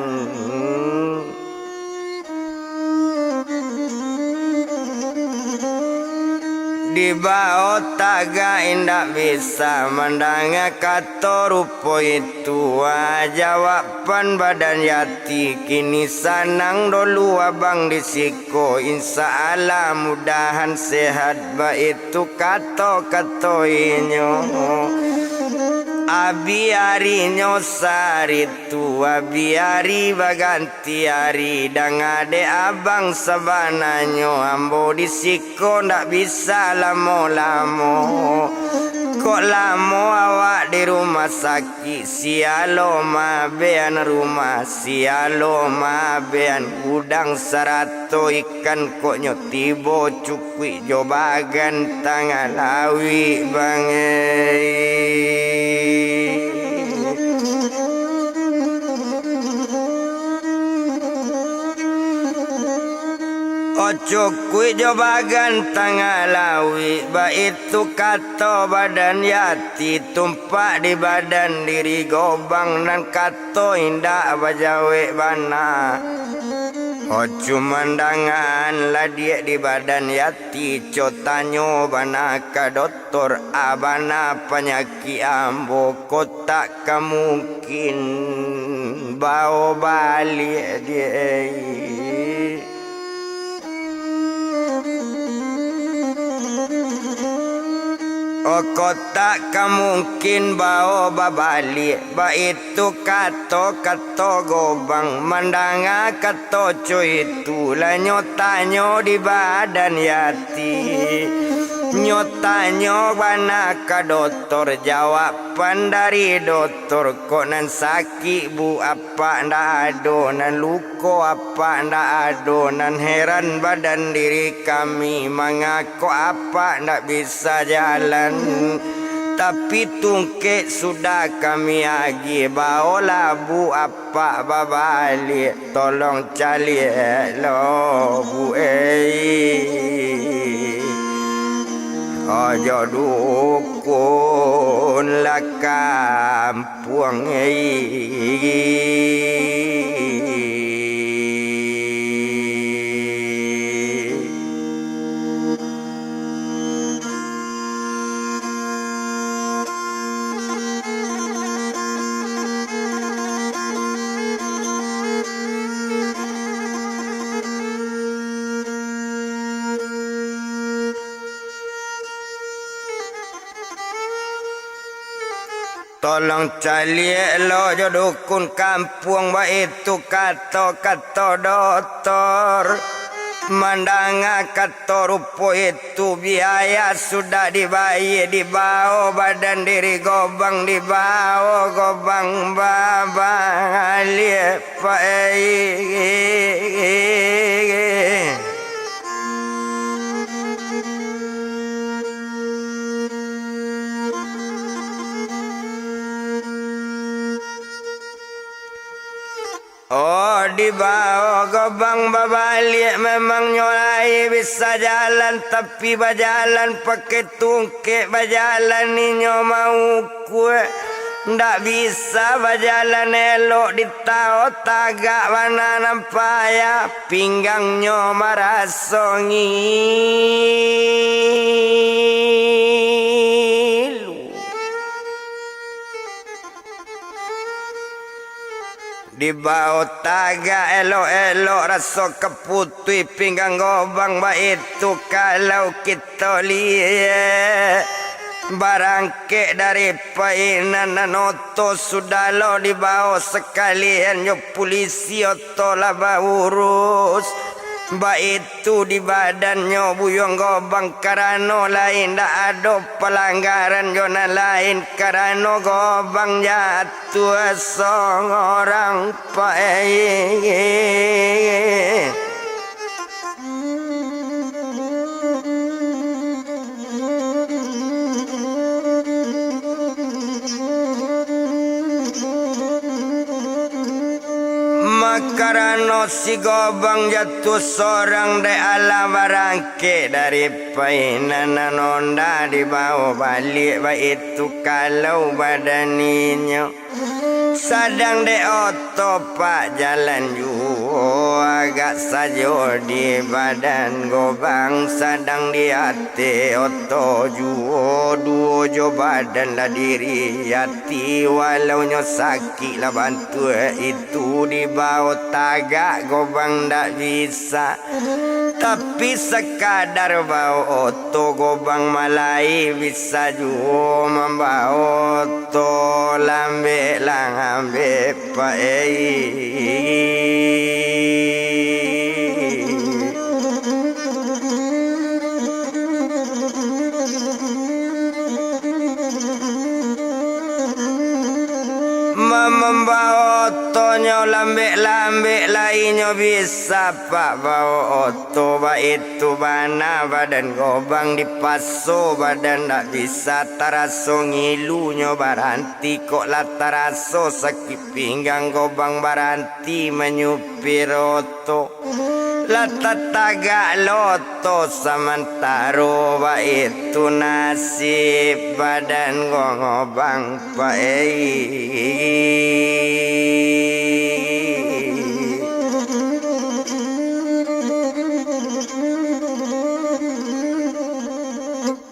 Dibao tagak, indak bisa mandanga kato rupo itu. Ah, jawaban badan Yati, kini sanang dulu abang di siko. Insya Allah, mudahan sehat, baitu kato-kato inyo. Abi arinyo saritu, abi ari baganti ari, danga dek abang, sabananyo ambo di siko ndak bisa lamo-lamo. Kok lamo awak di rumah sakik, sia lo maabean rumah, sia lo maabean gudang, sarato ikan, kok nyo tibo cukuik jo bagan tangah lauik, bang ai. Oh, cukuik jo bagan tangah lauik, baitu kato badan Yati, tumpak di badan diri Gobang, nan kato indak bajawek bana. Oh, cuman dangan ladiak di badan Yati, co tanyo bana ka doktor, a bana panyakik ambo, kok tak ka mungkin bao baliak, dek. Oh, kok tak ka mungkin bao babaliak, baitu kato-kato Gobang. Mandanga kato co itu, lah nyo tanyo di badan Yati. Nyo tanyo bana ka doktor, jawaban dari doktor, kok nan sakik, Bu, apak ndak ado, nan luko apak ndak ado, nan heran badan diri kami, mangako apak ndak bisa jalan. Tapi tungkek sudah kami agiah, baolah, Bu, apak babaliak. Tolong caliak lo, Bu, ei. Ojo dukun lah kampuang, ei. Tolong caliak lo jo dukun kampuang, baitu kato-kato doktor. Mandanga kato rupo itu, biaya sudah dibayia, dibao badan diri Gobang, dibao Gobang babaliak, pai. Oh, Dibao Gobang babaliak, memang nyo lai bisa jalan, tapi bajalan pakai tungkek, bajalan inyo maukuak. Ndak bisa bajalan elok, ditao tagak bana nan payah, pinggangnyo maraso ngilu. Dibao tagak elok-elok, raso ka putuih pinggang Gobang, baitu kalau kito liek. Barangkek dari painan nan oto sudah lo dibao, sakalian jo pulisi oto lah baurus. Baitu di badannyo Buyuang Gobang, karano lai ndak ado palanggaran jo nan lain, karano Gobang jatuah sorang, Pak, eh. Makarano si Gobang jatuah sorang, dek alah barangkek dari painan nan onda dibao baliak, baitu kalau badan inyo. Sadang dek oto, Pak, jalan juo, agak sajo di badan Gobang, sadang di ateh oto juo, duo jo badan lah diri ati, walau nyo sakik lah bantuak itu, dibao tagak Gobang ndak bisa. Tapi sakadar bao oto, Gobang malai bisa juo mambao oto, lambek lah ngambek, Pak, eh. Ma-, mambao otonyo lambek-lambek, lai nyo bisa, Pak, bao oto, baitu bana badan Gobang dipaso, badan ndak bisa, taraso ngilunyo baranti, kok lah taraso sakik pinggang, Gobang baranti manyupir oto. Lah tatagak lo oto samantaro, baitu nasib badan Gobang, Pak, eh.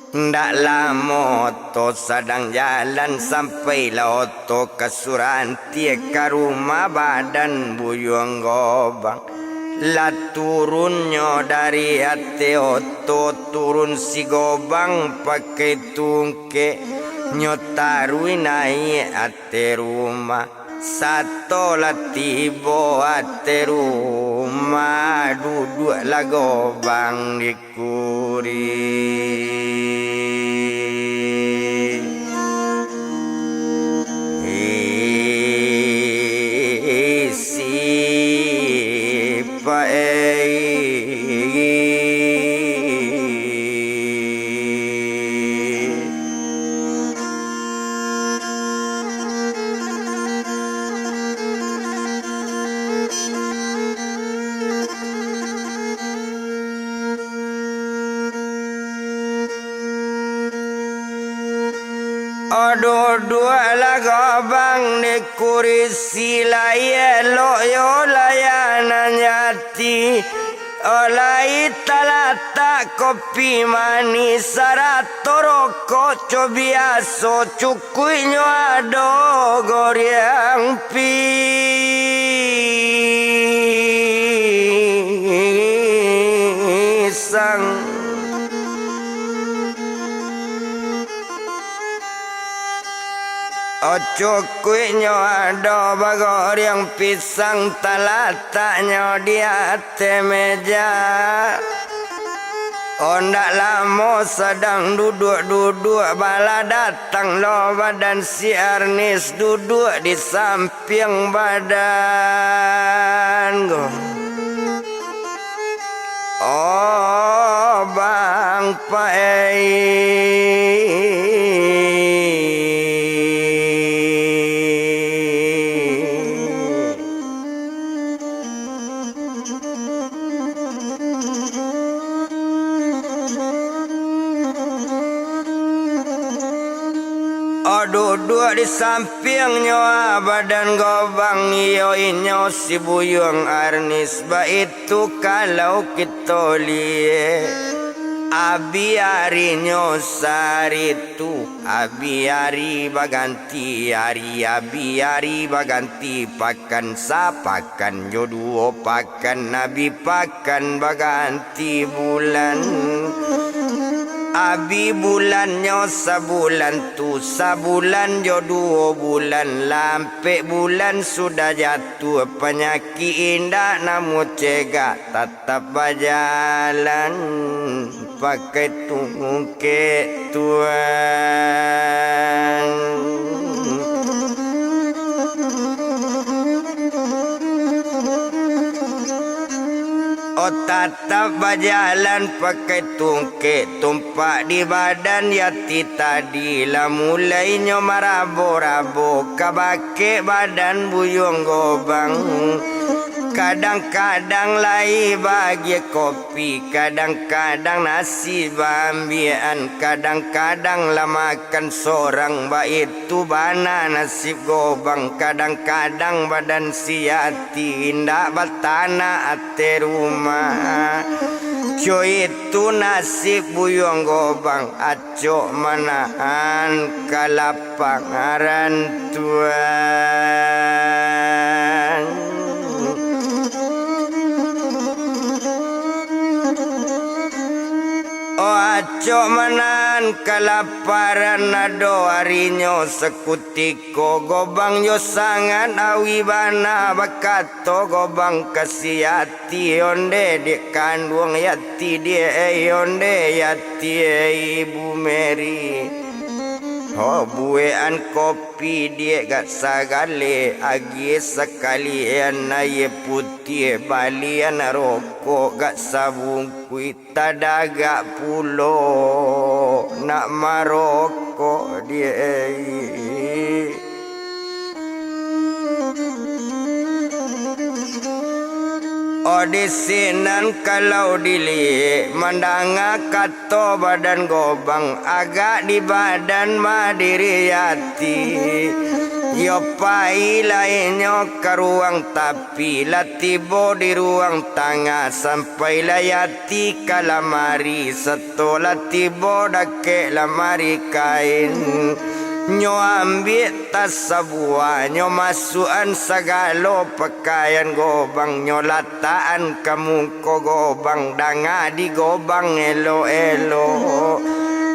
Ndak lamo oto sadang jalan, sampailah oto ka Surantie, ka rumah badan Buyuang Gobang. Lah turunnyo dari ateh oto, turun si Gobang pakai tungkek, nyo taruih naiak ateh rumah. Sato lah tibo ateh rumah, duduaklah Gobang di kurisi paik. Duduaklah Gobang di kurisi, lai elok yo layanan jati. Lai talatak kopi manih sarato rokok co biaso, cukuiknyo ado goriang pisang. Oh, cukuiknyo ado bagoriang pisang, talataknyo di ateh meja. Oh, ndak lamo sadang duduak-duduak, balah datang lo badan si Arnis duduak di sampiang badan ko. Oh, Bang Pai. Oh, duduak di sampiangnyo, ah, badan Gobang, iyo inyo si Buyuang Arnis. Baitu kalau kito liek, abi arinyo saritu, abi ari baganti ari, abi ari baganti pakan, sapakan jo duo pakan, abi pakan baganti bulan. Abi bulannyo sabulan tu, sabulan jo duo bulan, lampek bulan sudah jatuah, panyakik indak namuah cegak, tatap bajalan pakai tungkek tuan. Oh, tatap bajalan pakai tungkek, tumpak di badan Yati tadi, lah mulainyo marabo-rabo, ka bakek badan Buyuang Gobang. Kadang-kadang lai bagian kopi, kadang-kadang nasi baambiakan, kadang-kadang lah makan sorang. Baitu bana nasib Gobang, kadang-kadang badan si Yati indak batanak ateh rumah. Co itu nasib Buyuang Gobang, acok manahan kalaparan tuan. Oh, acok manahan kalaparan, ado arinyo sakutiko Gobang yo sangat awi bana, bakato Gobang ka si Yati, "Onde dek kanduang Yati, dek ei, onde Yati ei, Ibu Meri. Ho, buekan kopi, dek, gak sagaleh, agiah sakalian aia putiah, balian rokok gak sabungkuih, tadagak pulo nak marokok, dek ei." Oh, di sinan kalau diliek, mandanga kato badan Gobang, agak di badan badiri Yati. Yo pai lai nyo ka ruang tapi, lah tibo di ruang tangah, sampailah Yati ka lamari, sato lah tibo dakek lamari kain. Nyo ambiak tas sabuah, nyo masuakan sagalo pakaian Gobang, nyo latakan ka muko Gobang, danga di Gobang elok-elok.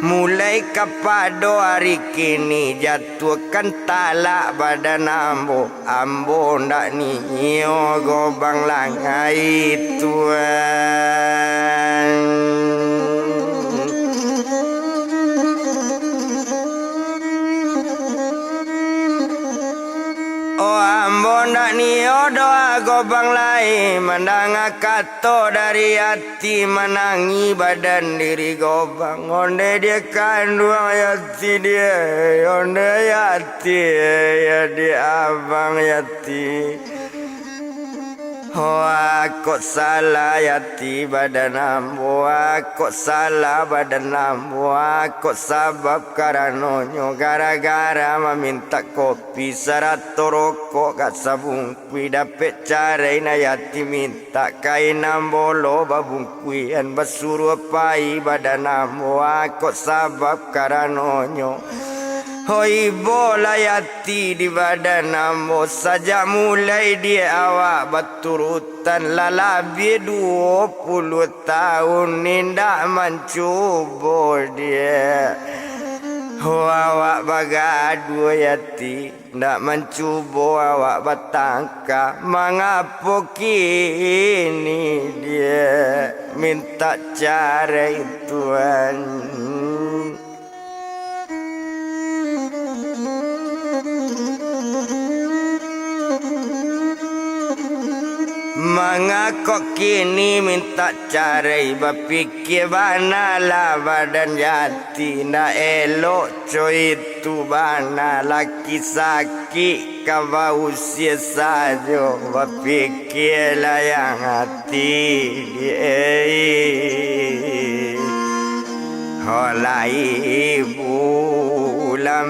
Mulai kapado ari kini, jatuahkan talak badan ambo. Ambo ndak nio Gobang lai tuan. Oh, ambo ndak nio doh Gobang lai, mandanga kato dari Yati, manangih badan diri Gobang. Onde dek kanduang Yati, dek, onde Yati, yo dek abang Yati. Ho, kok salah Yati badan ambo, kok salah badan ambo, kok sabab karanonyo gara-gara mamintak kopi sarato rokok gak sabungkuih, dapek carai na Yati mintak, kain ambo lo babungkuihan, basuruah pai badan ambo, kok sabab karanonyo. Ho, ibo lah Yati di badan ambo, sajak mulai dek awak baturutan, lah labiah duo puluah taun indak mancubo dek. Ho, awak bagaduah Yati, ndak mancubo awak batangka, mangapo kini dek mintak carai tuan? Mangako kini mintak carai, bapikia bana lah badan Yati, ndak elok co itu bana, laki sakik ka bausia sajo, bapikialah yang ati, ei. Ho lah ibu, lah